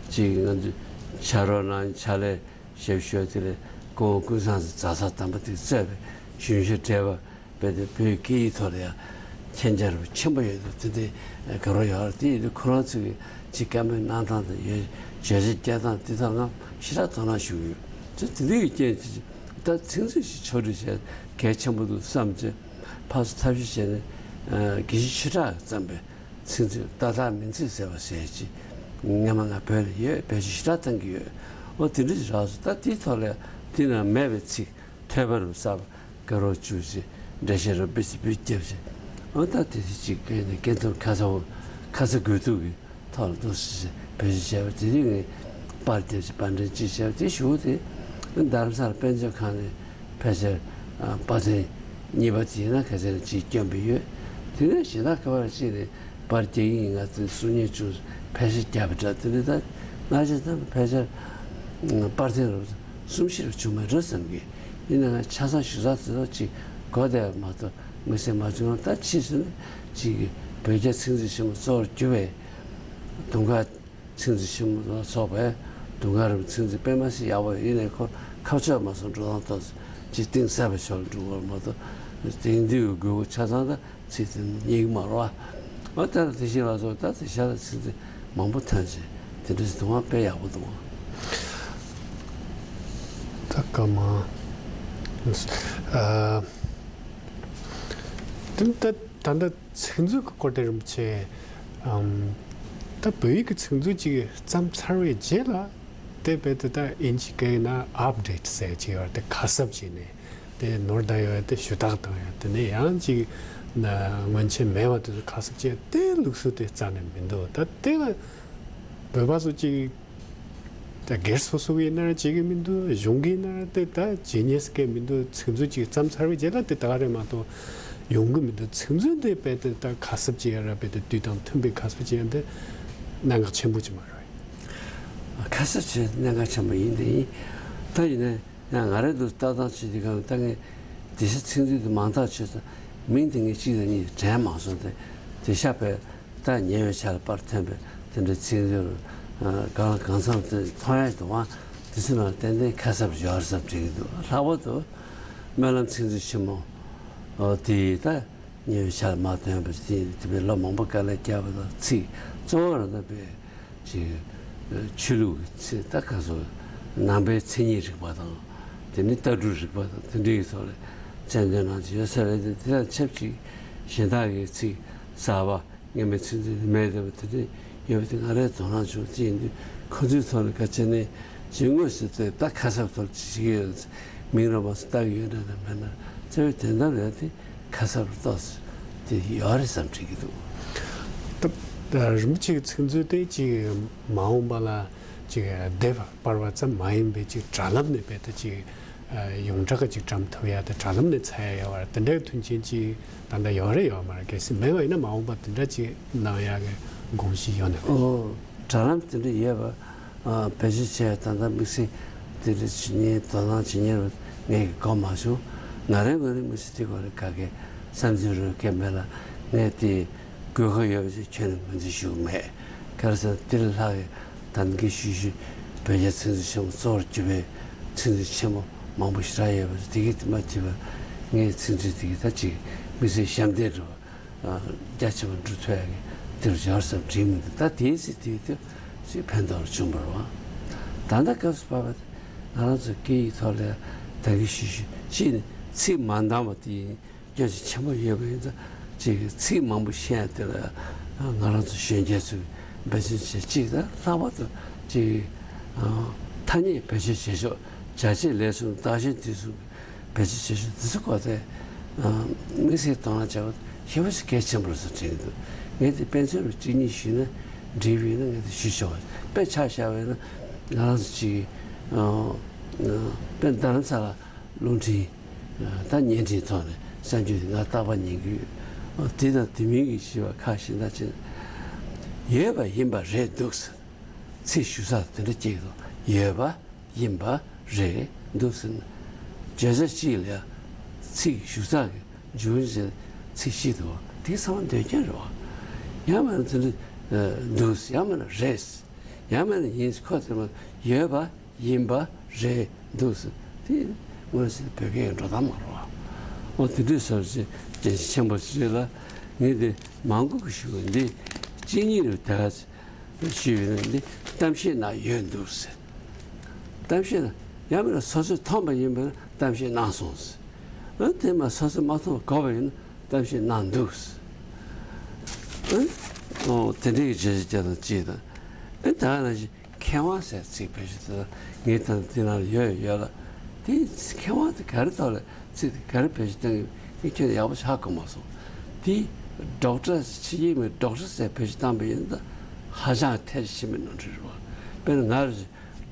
ཅིག་ང་ཚོ་ཕྱག་རོགས་གནང་ཕྱག་ལས་ཞབས་ཞུ་དེ་ལས་སྐུ་ངོ་ཀུན་བཟང་ཟེར་ཛ་སག་དམ་པ་དེ་གཙོས་པའི་གཞོན་གཞོན་བགྲེས་པ་དཔེ་དེ་བོད་སྐད་ཡིག་ཐོག་ལ་ཡང་མཁྱེན་རྒྱ་རབ་ཆེན་པོ་ཡོད་འདུག་དེ་འདྲའི་དགའ་རབ་ཡོད་རེད། དེ་ཡིན་དུས་ཁོ་རང་ཚོས་ཅིག་བཀའ་མོལ་གནང་སྟངས་དང་ཡོད་བརྗོད་བྱ་བསྐྱལ་སྟངས་དེ་དག་ང་ཞེ་དྲག་དོ་སྣང་ཞུ་གི་ཡོད། ཚོ་དེ་འདྲའི་རྐྱེན་གྱིས་ད་ཚིག་མཛོད་ཞིག་ཕྱོགས་སྒྲིག་བྱས་གལ་ཆེན་པོ་འདུག་བསམ་བྱས་ཕར་ཚུར་ཐབས་ཤེས་བྱས་ནས་དགེ་བཤེས་ཆོས་གྲགས་བརྩམས་པའི་ཚིག་མཛོད་ཏག་ཏག་མིང་ཚིག་ཟེར་བ་ཟེར་ཅིག་སྔོན་མ་ང་བོད་ལ་ཡོད། བེད་སྤྱོད་ཞེ་དྲག་གཏོང་གི་ཡོད། འོ་དེ་འདྲ་ཞིག་རག་སོང་། ད་དེའི་ཐོག་ལ་དེ་ན་མེད་པའི་ཚིག་ཐོས་པ་རུ་གསར་པ་དགའ་རབ་བཅུག་ཅིག་འགྲེལ་བཤད་རུ་སྤེལ་ཅིག་སྤེལ་རྒྱབ་ཅིག་འོ་ད་དེ་དེ་ཅིག་སྐད་ནས་སྐད་ཐོག་ཁ་ཚ་བོ་ཁ་ཚ་དགོས་གཏུག་གི་ཐོག་ལ་འདུག་སེ་བེད་སྤྱོད་བྱས་པ་དེ་རིང་ངས་པར་རྒྱབ་ཅིག་པར་འགྲེམས་ཅིག་བྱས་པ་དེ་ཞུ་བ་དེ་རྡ་རམ་ས་ལ་དཔེ་མཛོད་ཁང་ནས་ཕལ་ཆེར་པར་ཚན་གཉིས་པ་དེ་ཡིན་ན་ག་ཚད་ལ་ཅིག་བསྐྱོན་པ་ཡོད། དེ་ནས་གཞན་དག་ག་བར་ཅིག་ནས་པར་རྒྱག་གི་ཡིན། ང་ཚོས་གསུང་ཉན་བྱུང་ཕལ་ཆེར་བརྒྱབ་པ་འདྲ། དེ་འདྲ་ད་སྔ་ཕྱི་ཙམ་ཕལ་ཆེར་པར་ཚན་རུ་གསུམ་བཞི་རུ་བྱུང་མེད་འགྲོ་བསམ་གི། ཡིན་ན་ང་ཆ་ཚང་ཞུ་ཚར་ཚེ་ཐོག་ཅིག་གོ་བསྡད་པ་མ་གཏོགས་དམིགས་བསལ་མ་བྱུང་། ད་ཕྱིས་སུ་ནི་ཅིག་གི་བོད་རྒྱ་ཚིག་མཛོད་ཆེན་མོ་གཙོ་བོར་གྱུར་པའི་དུང་དཀར་ཚིག་མཛོད་ཆེན་མོ་ལ་སོགས་པའི་དུང་དཀར་རམ་ཚིག་མཛོད་དཔེ་མ་སྲིད་ཡག་པོ་ཡིན་ནའི་ཁོ་ཁ་ཕྱོགས་མ་སོང་འགྲོ་སྟངས་ཐོག་ཅིག་གཏིང་ཟབ་པའི་ཕྱོགས་ལ་འགྲོ་དགོས་མ་གཏོགས་དེང་དུས་ཀྱི་དགོས་མཁོ་ཆ་ཚང་ད་ཚིག་དེ་རྙེད་ཀྱི་མ་རེད་བ། འོ་ད་དེ་བཞིན་ལ་སོགས་ད་དེ་ཤ་ལ་ཚིག་མཛོད་མང་པོ་ཐོན་ཆེ་དེ་འདྲ་ཞིག་འདུག་བ། དཔེ་ཡག་པོ་འདུག་བ། ད་སྐར་མ། ཨ། དེ་ད་ད་ལྟ་ཚིག་མཛོད་ཀྱི་སྐོར་དེ་རིན་པོ་ཆེ། ཨམ། ད་བོད་ཡིག་གི་ཚིག་མཛོད་ཅིག་བརྩམས་ཚར་བའི་རྗེས་ལ་དེ་རྦད་དེ་ད་ཨིན་ཇི་སྐད་ཡིན་ན་ཨབ་ཌེ་ཊི་ཟེར་ཅིག་ཡོད་རེད། དེ་ཁ་གསབ་བྱས་ནས་དེ་ནོར་བསྡད་ཡོད་དེ་ཞུ་དག་བཏང་ཡ། དེ་ནས་ཡང་ཅིག་ན་སྔོན་ཆད་མེད་པ་དེ་ཚོ་ཁ་གསབ་བྱས་དེ་ལུགས་སྲོལ་དེ་རྩ་ནས་མི་འདུག་ད་དེ་ལ་བོད་པ་ཚོ་ཅིག་ད་སྒེར་སོ་སོ་གིས་ཡིན་ན་བྱེད་ཀྱི་མི་འདུག་གཞུང་གིས་ཡིན་ན་དེ་ད་བྱེད་ཉེས་སྐད་མི་འདུག་ཚིག་མཛོད་ཅིག་བརྩམས་ཚར་བའི་རྗེས་ལ་དེ་ད་ག་རེད་མ་གཏོགས་ཡོང་གི་མི་འདུག་ཚིག་མཛོད་འདི་རྦད་དེ་ད་ཁ་གསབ་བྱེད་ཡ་ར་རྦད་དེ་དུས་དང་མཐུན་པའི་ཁ་གསབ་བྱེད་ཡ་འདི་གནད་འགག་ཆེན་པོ་ཅིག་མ་རེད། ཁ་གསབ་བྱེད་གནད་འགག་ཆེན་པོ་ཡིན་དེ་ཡིན། ད་ཡིན་ན་ཡང་ང་རང་འདུག་ལྟ་སྟངས་བྱེད་དུས་གང་ལ་ད་ངས་དེ་ཤ་ཚིག་མཛོད་དེ་མང་དག་བྱས་ཙང་མིང་དེ་ངས་གཅིག་དང་གཉིས་དྲན་མ་སོང་། དེ་དེ་ཤ་བས། ད་ཉེ་བའི་ཆར་པར་ཐོན་པའི་དེ་འདྲའི་ཚིག་མཛོད་གང་ལ་གང་འཚམ་དེ་མཐོང་ཡ་འདུག་ཨང་། དེ་ཚོ་ནང་ཏན་ཏན་ཁ་གསབ་ཡོད་རེད་བསམ་དྲན་གྱི་འདུག་ལྷག་པར་དུ་སྨོན་ལམ་ཚིག་མཛོད་ཆེན་མོ་དེ་ད་ཉེ་བའི་ཆར་མར་ཐོན་པ་དེ་དེ་བས་ལོ་མང་པོ་དཀའ་ལས་བརྒྱབ་པ་དང་ཚིག་གཙོ་བོ་རང་ད་པའི་ཅིག་ཆོས་ལུགས་ཀྱི་ཚིག་ད་ག་སོ་ནང་པའི་མཚན་ཉིད་རིག་པ་དང་དེ་ནི་ལྟ་གྲུབ་རིག་པ་དང་དེ་འདྲའི་ཐོག་ལ་རྩལ་འདོན་གནང་གི་ཡོད་ས་རེད། དེ་དེ་དང་ཆབས་ཅིག་གཞན་དག་གི་ཚིག་གསར་པ། སྔོན་མའི་ཚིག་མཛོད་དེ་མེད་བསྡད་པ་དེ་འདྲ་ཡོད་པ་དེ་ང་རའི་དོ་སྣང་བྱུང་། དེ་ཡིན་དུས་ཁོ་ཚོའི་ཐོག་ལ་ག་བྱས་ནས་ཇི་དངོས་སུ་དེ་ད་ཁ་གསབ་ཐོག་ཅིག་བྱེད་ཀྱི་ཡོད་ན། མིང་རོ་མ་སུ་བཏགས་ཀྱི་ཡོད་འདྲ་འདྲ་མེད་ན་བྱས་པའི་དོན་དག་རེད། དེ་ཁ་གསབ་རུ་གཏོགས་དེ་ཡོད་རེད་བསམ་དྲན་གྱི་འདུག་ད་རིན་པོ་ཆེ་གི་ཚིག་མཛོད་དེ་ཅིག་མ་འོངས་པ་ལ་ཅིག་སྡེབ་པར་བ་ཙམ་མ་ཡིན་པའི་ཅིག་དྲ་ལམ་ནས་རྦད་དེ་ཅིག་ཡོངས་གྲགས་ཀྱི་ཅིག་བཀྲམ་ཐུབ་ཡ་དེ་དྲ་ལམ་ནས་འཚོལ་ཡ་ཡོད་པ་རེད། དེ་འདྲའི་མཐུན་རྐྱེན་ཅིག་ད་ལྟ་ཡོད་རེད་ཡོད་མ་རེད། གལ་སྲིད་མེད་པ་ཡིན་ན་མ་འོངས་པ་དེ་འདྲ་ཅིག་གནང་ཡ་གི་དགོངས་གཞི་ཡོད་ནས། ཨོ། དྲ་ལམ་དེ་འདྲ་ཡོད་པ་བེད་སྤྱོད་བྱས་ད་ལྟ་དམིགས་བསལ་དེ་འདྲ་ཅིག་ངས་དོ་སྣང་བྱེད་མཁན་རུ་ངས་གི་གོ་མ་བྱུང་། ང་རའི་ངོས་ནས་དམིགས་བསལ་དེ་ག་རེ་ག་གེ་བསམ་ཚུལ་རུ་གེ་མེད་ལ་ངས་དེ་དགོས་མཁོ་ཡོད་པ་ཞིག་ཁྱོན་ནས་ངོས་འཛིན་ཞུ་གི་མེད། ག་རེ་ཟེར་ན་དེ་ལས་ལྷག་གི་ད་ནི་གི་ཤུལ་ཤུལ་བོད་རྒྱ་ཚིག་མཛོད་ཆེན་མོ་གཙོ་བོར་གྱུར་པའི་ཚིག་མཛོད་ཆེན་མོ་མང་པོ་ཞེ་དྲག་ཡོད་པ་དེ་གི་དེ་མ་ཐུབ་པ་ངའི་ཚིག་མཛོད་དེ་གི་ད་ཅིག་དམིགས་བསལ་ཞབས་འདེགས་འགྲོ་རྒྱ་ཆེ་བ་འགྲོ་ཐུབ་ཡ་གི་དེར་འབྱོར་བསམ་དྲན་མི་འདུག་ད་དེའི་ཚེ་དེའི་དུས་ཅིག་ཕན་ཐོགས་བྱུང་བ་རེད་བ། ད་ལྟ་སྐབས་སུ་བབས་པ་དེ་ང་རང་ཚོ་སྐད་ཡིག་ཐོག་ལ་ད་གི་ཤུལ་ཤུལ་གཅིག་ནི་ཚིག་མ་འདང་བ་དེ་ཡིན། སྐྱོན་ཆེན་པོ་ཡོད་པ་ཡིན་ཙང་ཅིག་ཚིག་མང་པོ་ཤེས་ཡ་དེ་ལ་ང་རང་ཚོ་གཞོན་སྐྱེས་ཚོས་ བེད་སྤྱོད་བྱེད་ཅིག་དང་། ལྷག་པར་དུ་ཅིག་ཨ་ཐ་སྙད་བེད་སྤྱོད་བྱེད་ཕྱོགས། བྱ་བྱེད་ལས་གསུམ། རྟག་གཞན་དུས་གསུམ་བེད་སྤྱོད་བྱེད་ཕྱོགས་འདི་ཚོ་སྐོར་དེ་ཨ་དམིགས་བསལ་དོ་སྣང་བྱ་བ་ཞེ་པོ་ཅིག་གལ་ཆེན་པོ་རེད་བསམ་དྲན་གྱི་འདུག་ངས་དེ་དཔེ་མཚོན་རུ་གཅིག་གཉིས་ཞུས་ན། འགྲིག་པ་ཡིན་ན་ངས་དེ་ཞུས་ཆོག་དཔེ་ཆ་བཞག་པ་ཡིན་ན། ང་རང་ཚོ་ཅིག་ཨ་དཔེ་རྡ་རམ་ས་ལ་རླུང་འཕྲིན་ད་བརྙན་འཕྲིན་ཐོག་ནས་གསར་འགྱུར་དེ་ང་རྟག་པར་ཉན་གྱི་ཡོད། དེ་དང་དེ་མིན་གྱི་ཞེས་པ་ཁ་ཞེ་དྲག་ཅན། ཡོད་པ་ཡིན་པ་རེད་འདུག་ཟེར། ཚིག་ཞུ་ས་དེ་འདྲ་སྐྱེས་འདུག་ཡོད་པ་ཡིན་པ་རེད་འདུག་ཟེར་ན། བརྗོད་བྱ་གཅིག་ལ་ཚིག་ཞུ་ས་གི་འཇུག་ཡུལ་ཅན་ཚིག་ཞིག་འདུག་དེ་ཚང་མ་འདོད་རྐྱེན་རེད་བ། ཡང་མིན་ན་དེ་འདྲ་འདུག་ཡང་མིན་ན་རེད། ཡང་མིན་ན་ཡིན། ཁོ་དེ་མ་ཡོད་པ་ཡིན་པ་རེད་འདུག་ཟེར། དེ་དངོས་སུ་བོད་སྐད་འགྲོ་སྟངས་མ་རེད་བ། འོ་དེ་འདྲའི་བཟོ་འདྲ་ཅིག་གལ་ཆེན་པོ་ཞིག་རེད་ལ། ངས་འདི་མང་པོ་གི་ཞུ་བ་འདི་གཅིག་གཉིས་རེད། དེ་ག་ཞུས་པ་ཡིན་ན། འདི་གཏམ་བཤད་ནང་ཡོད་འདུག་ཟེར། གཏམ་བཤད་ནང་ཡང་མིན་ན་སོ་སོས་མཐོང་པ་ཡིན་པ་ན་གཏམ་བཤད་གནང་སོང་ཟེར། ཨ་དེ་མ་སོ་སོས་མ་མཐོང་གོ་བ་ཡིན་ན་གཏམ་བཤད་གནང་འདུག་ཟེར། ཨ་འོ་དེ་འདྲའི་བརྗོད་བྱ་རྐྱང་དང་གཅིག་དང་། ཨ་ད་ནང་བཞིན་མཁས་དབང་ཟེར་ཚིག་བེད་སྤྱོད་དེ་ངས་ད་དེ་ནང་ཡོད་ཡོད་ལ། དེ་མཁས་དབང་དེ་ག་རེ་ཐོག་ལ་ཚིག་དེ་ག་རེ་བེད་སྤྱོད་བཏང་གི་ངས་ཁྱོན་ནས་ཡག་པོ་ཧ་གོ་མ་སོང་། དེ་ཌོག་ཊར་ཕྱི་རྒྱལ་མི་ཌོག་ཊར་ཟེར་བེད་སྤྱོད་བཏང་པ་ཡིན་ན་ད་ཧ་ཅང་ཐལ་ཆེ་མི་ནོར་འཁྲུལ་རེད་བ། དཔེར་ན་ང་རེ་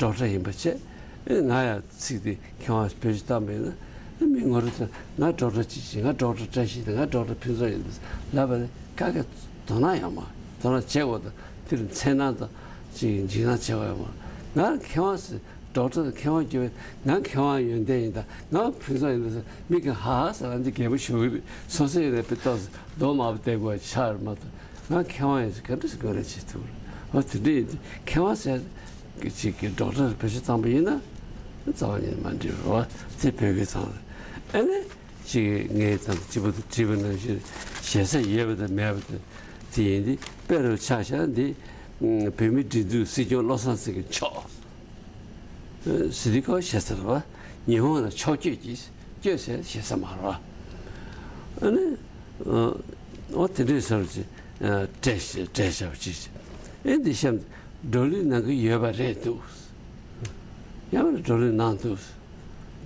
ཌོག་ཊར་ཡིན་པ་བྱས། ཨེ་ང་ཡང་ཚིག་དེ་མཁས་དབང་བེད་སྤྱོད་བཏང་པ་ཡིན་ན། ཨེ་མི་ངོ་རེ་ཚོས་ང་ཌོག་ཊར་ཅི་ཞིག་ང་ཌོག་ཊར་བཀྲ་ཤིས་དང་ང་ཌོག་ཊར་ཕུན་ཚོགས་ཡིན་ལབ་པ་ནི་ཁ་སྐད་དོ་སྣང་ཡང་མ་དོ་སྣང་བྱེད་དགོས་དང་། དེར་འཚེར་སྣང་དང་ཅིག་འཇིགས་སྣང་བྱེད་དགོས་ཡང་མ། ང་མཁས་དབང་ཟེར་ཌོག་ཊར་དང་མཁས་དབང་གྱུར་པའི་ང་མཁས་དབང་ཡོན་ཏན་ཡིན་དང་ང་ཕུན་ཚོགས་ཡིན་ལབ་ས་མི་གིས་ཧ་ཧ་ཟེར་ལ་འདི་རྒད་པོ་ཞུ་གི་རེད། སོ་སོ་ཡིན་ན་དཔེ་ཏོག་ཙམ་མདོག་དམར་པོ་བསྡད་དགོས་ཆགས་རེད་མ་གཏོགས། ང་མཁས་དབང་ཡིན་ཟེར་ག་འདྲ་ཞིག་དགོས་རེད་བྱེད་ཐུབ་རེད། འོ་དེ་འདྲ་ཡིན་དུས་མཁས་དབང་ཟེར་གཅིག་གིས་ཌོག་ཊར་བེད་སྤྱོད་བཏང་པ་ཡིན་ན་རྩ་བ་ཉིད་མ་འགྲིག་རོ། དེ་བོད་སྐད་ཚང་རེད། ཨ་ནི་གཅིག་ངས་ད་སྤྱི་པོ་དང་བྲིས་པ་ནང་བཞིན་ཞེ་ས་ཡོད་པ་དང་མེད་པ་དང་དེ་ཡིན་ཏེ། དཔེ་རུ་ཆ་བཞག་འདི་བོད་མིའི་སྒྲིག་འཛུགས་སྲིད་སྐྱོང་བློ་བཟང་སེང་གེ་མཆོག་ཟེར་དུས་ཁོ་ཞེ་ས་རེད་བ། ཉི་ཧོང་ལ་ཕྱོགས་བསྐྱོད་ཀྱིས་བསྐྱོད་ཟེར་ཞེ་ས་མ་རེད་བ། ཨ་ནི་འོ་དེ་འདྲའི་བཟོ་འདྲ་ཅིག་བྲིས་བྲིས་བཞག་པ་ཅིག་ཨེ་འདི་གཤམ་བགྲོ་གླེང་གནང་གི་ཡོད་པ་རེད་འདུག་ཡང་ན་བགྲོ་གླེང་གནང་འདུག་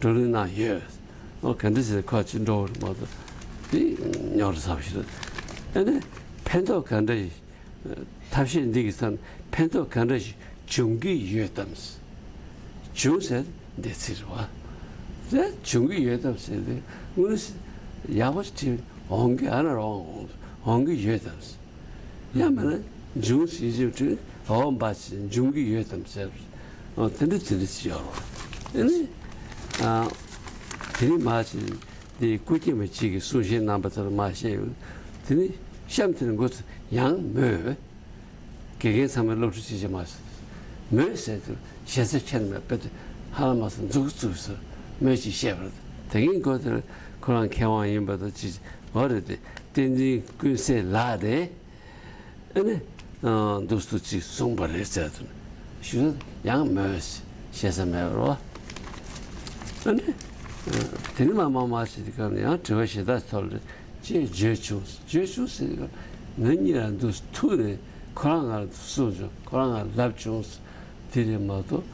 བགྲོ་གླེང་གནང་ཡོད། འོ་ག་འདྲ་ཟེར་ཁོ་ཅི་འགྲོ་བ་རེད་མ་གཏོགས་དེ་རྙོག་དྲ་ཚ་པོ་ཞིག་རེད། ཨ་ནི་ཕན་ཐོགས་ག་འདྲ་ཡིན། ཐབས་ཤེས་འདི་གི་ཐད་ཕན་ཐོགས་ག་འདྲ་ཞིག་འབྱུང་གི་ཡོད་དམ། འབྱུང་ཟེར་འདི་ཚིག་རེད་བ། དེ་འབྱུང་གི་ཡོད་དམ་ཟེར་ཏེ་དངོས་གནས་ཡག་པོ་ཞིག་འོང་གི་ཨ་ན་རོང་འོང་གི་ཡོད་དམ། ཡང་མིན་ན་འབྱུང་ཟེར་གྱི་འོ་འབའ་ཞིག་འབྱུང་གི་ཡོད་དམ་ཟེར། འོ་དེ་འདྲ་དེ་འདྲ་ཞིག་ཡོད་རེད། ཨ་ནི་ཨ་དེ་ནི་མ་ཞིག་འདི་སྐུ་སྐྱེ་མ་གཅིག་གིས་གསུང་བཤད་གནང་པ་ལྟར་མ་བཤད་ཡོད། དེ་ནི་གཤམ་དེར་འགོ་ཚུགས་ཡང་མོས། དགེ་རྒན་ཚང་མས་སློབ་ཁྲིད་ཅིག་བྱེད་མ་སོང་། མོས་ཟེར་དུས་ཞེ་ས་ཁྱེར་མེད་པ་དེ་ཧ་ལམ་མ་སོང་འཛུགས་བཙུགས་སུ་མོས་ཅིག་བཤད་པ་རེད། དེ་གིན་གོ་དེར་ཁོ་རང་མཁས་དབང་ཡིན་པ་དང་ཅིག་འོ་རེད་དེ། བསྟན་འཛིན་ཀུན་གསལ་ལགས་དེ་ཨ་ནི་འདུག་སུ་ཅིག་གསུངས་པ་རེད་ཟེར་དུས་ཞུ་ཡང་མོས་ཞེ་ས་མེད་པ་རེད་བ། ཨ་ནི་དེ་ནི་མ་མ་མ་ཞིག་དེ་ག་ནས་ཡང་དྲི་བ་ཞེ་དྲག་ཐོག་ལ། ཅེས་བརྗོད་བྱུང་། བརྗོད་བྱུང་ཟེར་གྱི་ང་གཉིས་ལ་འདུག་ཐུག་ནས་ཁོ་རང་ང་ལ་གསུངས་བྱུང་། ཁོ་རང་ང་ལ་ལབ་བྱུང་། དེ་རེད་མ་གཏོགས་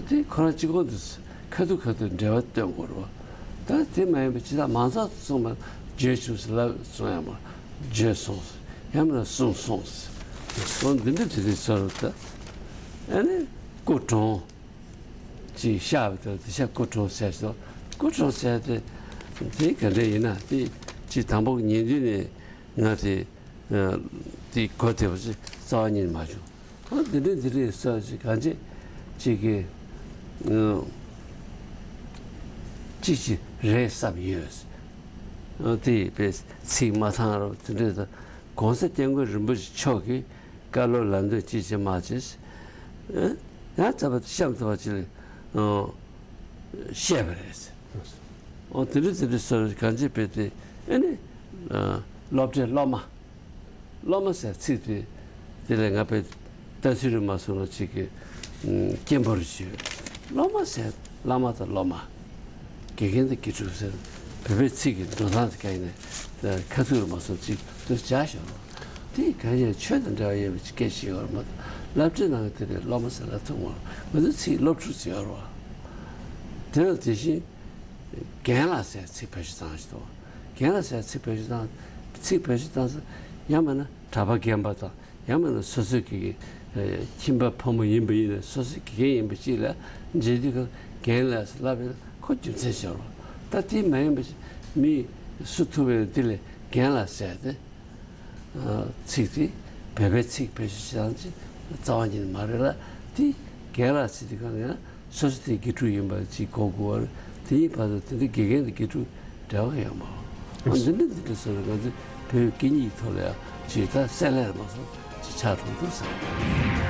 དེ་ཁོ་རང་གཅིག་པོ་འདུག་ཁ་ཐུག་ཁ་ཐུག་འབྲེལ་བ་སྟོན་དགོས་རེད་བ། ད་དེ་མ་ཡིན་པ་ཇི་ལྟར་མང་ཚོགས་སུ་གསུངས་པ་བརྗོད་བྱུང་ཟེར་ལབ་གསུང་ཡང་མ་བརྗོད་སོང་ཟེར་ཡང་མིན་ན་གསུངས་སོང་ཟེར་སོང་། འདི་འདྲ་དེ་དུས་ཚོར་ད་ཨ་ནི་སྐུ་གྲོངས། ཅིག་བཤད་པ་དེ་དེ་ཤ་སྐུ་གྲོངས་ཟེར་སོང་། སྐུ་གྲོངས་ཟེར་དེ་དེ་ག་འདྲ་ཡིན་ན་དེ་ཅིག་དང་པོ་ཉིན་དུས་ནས་ང་དེ་དེ་གོ་དེ་བ་ཅིག་རྩ་བ་ཉིད་མ་བྱུང་། ཨ་འདི་འདྲ་འདི་འདྲ་ཟེར་ཅིག་གང་ཅི་ཅིག་གི་ཅིག་ཅིག་རེད་བསམ་ཡོད། དེ་པས་ཚིག་མ་ཚང་རོ་དེ་འདྲ་དང་གོང་ས་སྐྱབས་མགོན་རིན་པོ་ཆེ་མཆོག་གིས་བཀའ་སློབ་ལམ་སྟོན་ཅི་བྱེད་མ་བྱེད། ཡང་ཚ་བ་གཤམ་ཚ་བ་ཅི་ལ་བཤད་པ་རེད། ཨོ་དེ་འདྲ་དེ་འདྲ་སོགས་གང་ཅི་དཔེ་དེ་ཨེ་ནི་སློབ་གྲྭའི་སློབ་མ། སློབ་མ་ཟེར་ཚིག་དེ་དེ་ལས་ང་དཔེ་ལྟ་ཚུལ་རེ་མ་སོང་ན་ཅིག་གི་སྐྱེན་པོ་རེ་བྱོས། སློབ་མ་ཟེར་བླ་མ་དང་སློབ་མ། དགེ་རྒན་དང་དགེ་ཕྲུག་ཟེར་བོད་པའི་ཚིག་གི་འགྲོ་སྟངས་དེ་ག་ཡིན་ནས་ཁ་ཐུག་རུ་མ་སོང་ཅིག་ཏུ་བྱ་ཞོར་རོ། དེ་གང་ཡང་ཆོས་དང་འབྲེལ་བ་ཡོད་པ་ཅིག་སྐད་ཆ་ཡོད་རེད་མ་གཏོགས། སློབ་གྲྭའི་ནང་གི་དེ་ནས་སློབ་མ་ཟེར་ལབ་ཐུབ་མ་རེད། ང་ཚོའི་ཚིག་སློབ་ཕྲུག་ཟེར་ཡོད་རེད་བ། དེ་ལ་དེ་བཞིན་རྒན་ལགས་ཟེར་ཚིག་བེད་སྤྱོད་བཏང་ཞིག་འདུག་རྒན་ལགས་ཟེར་ཚིག་བེད་སྤྱོད་བཏང་། ཚིག་བེད་སྤྱོད་བཏང་ས་ཡང་མིན་ན་གྲྭ་པ་རྒན་པ་དང་། ཡང་མིན་ན་སོ་སོའི་དགེ་རྒན། ཁྱིམ་པ་ཕོ་མོ་ཡིན་པ་ཡིན་ན་སོ་སོའི་དགེ་རྒན་ཡིན་པ་ཅིག་ལ་མཇལ་དུས་ཀ་རྒན་ལགས་ལབ་ཡོད་ན་ཁོ་རྒྱུ་མཚན་ཆེ་བ། ད་དེ་མ་ཡིན་པ་ཞིག་མི་སུ་ཐུག་པའི་དེ་ལས་རྒན་ལགས་ཟེར་ཏེ། ཚིག་དེ་བོད་པའི་ཚིག་བེད་སྤྱོད་བྱེད་སྟངས་ཅིག་རྩ་བ་ཉིད་ནས་མ་རེད་ལ། དེ་རྒན་ལགས་ཟེར་དུས་ཀ་ནས་སོ་སོ་དེ་དགེ་ཕྲུག་ཡིན་པ་ཅིག་གོ་དགོས་པ་རེད། དེ་གཉིས་བར་དུ་དེ་འདྲ་དགེ་རྒན་དང་དགེ་ཕྲུག་འབྲེལ་བ་ཡོད་མ་རེད། འདི་འདྲ་འདི་འདྲ་བཟོ་རེད། ང་ཚོས་བོད་སྐད་གཉིས་ཀྱི་ཐོག་ལ་ཡང་ཅིག་ད་གསལ་ལེར་མ་སོང་ཅིག་ཆགས་འགྲོ་འདུག་བསམ།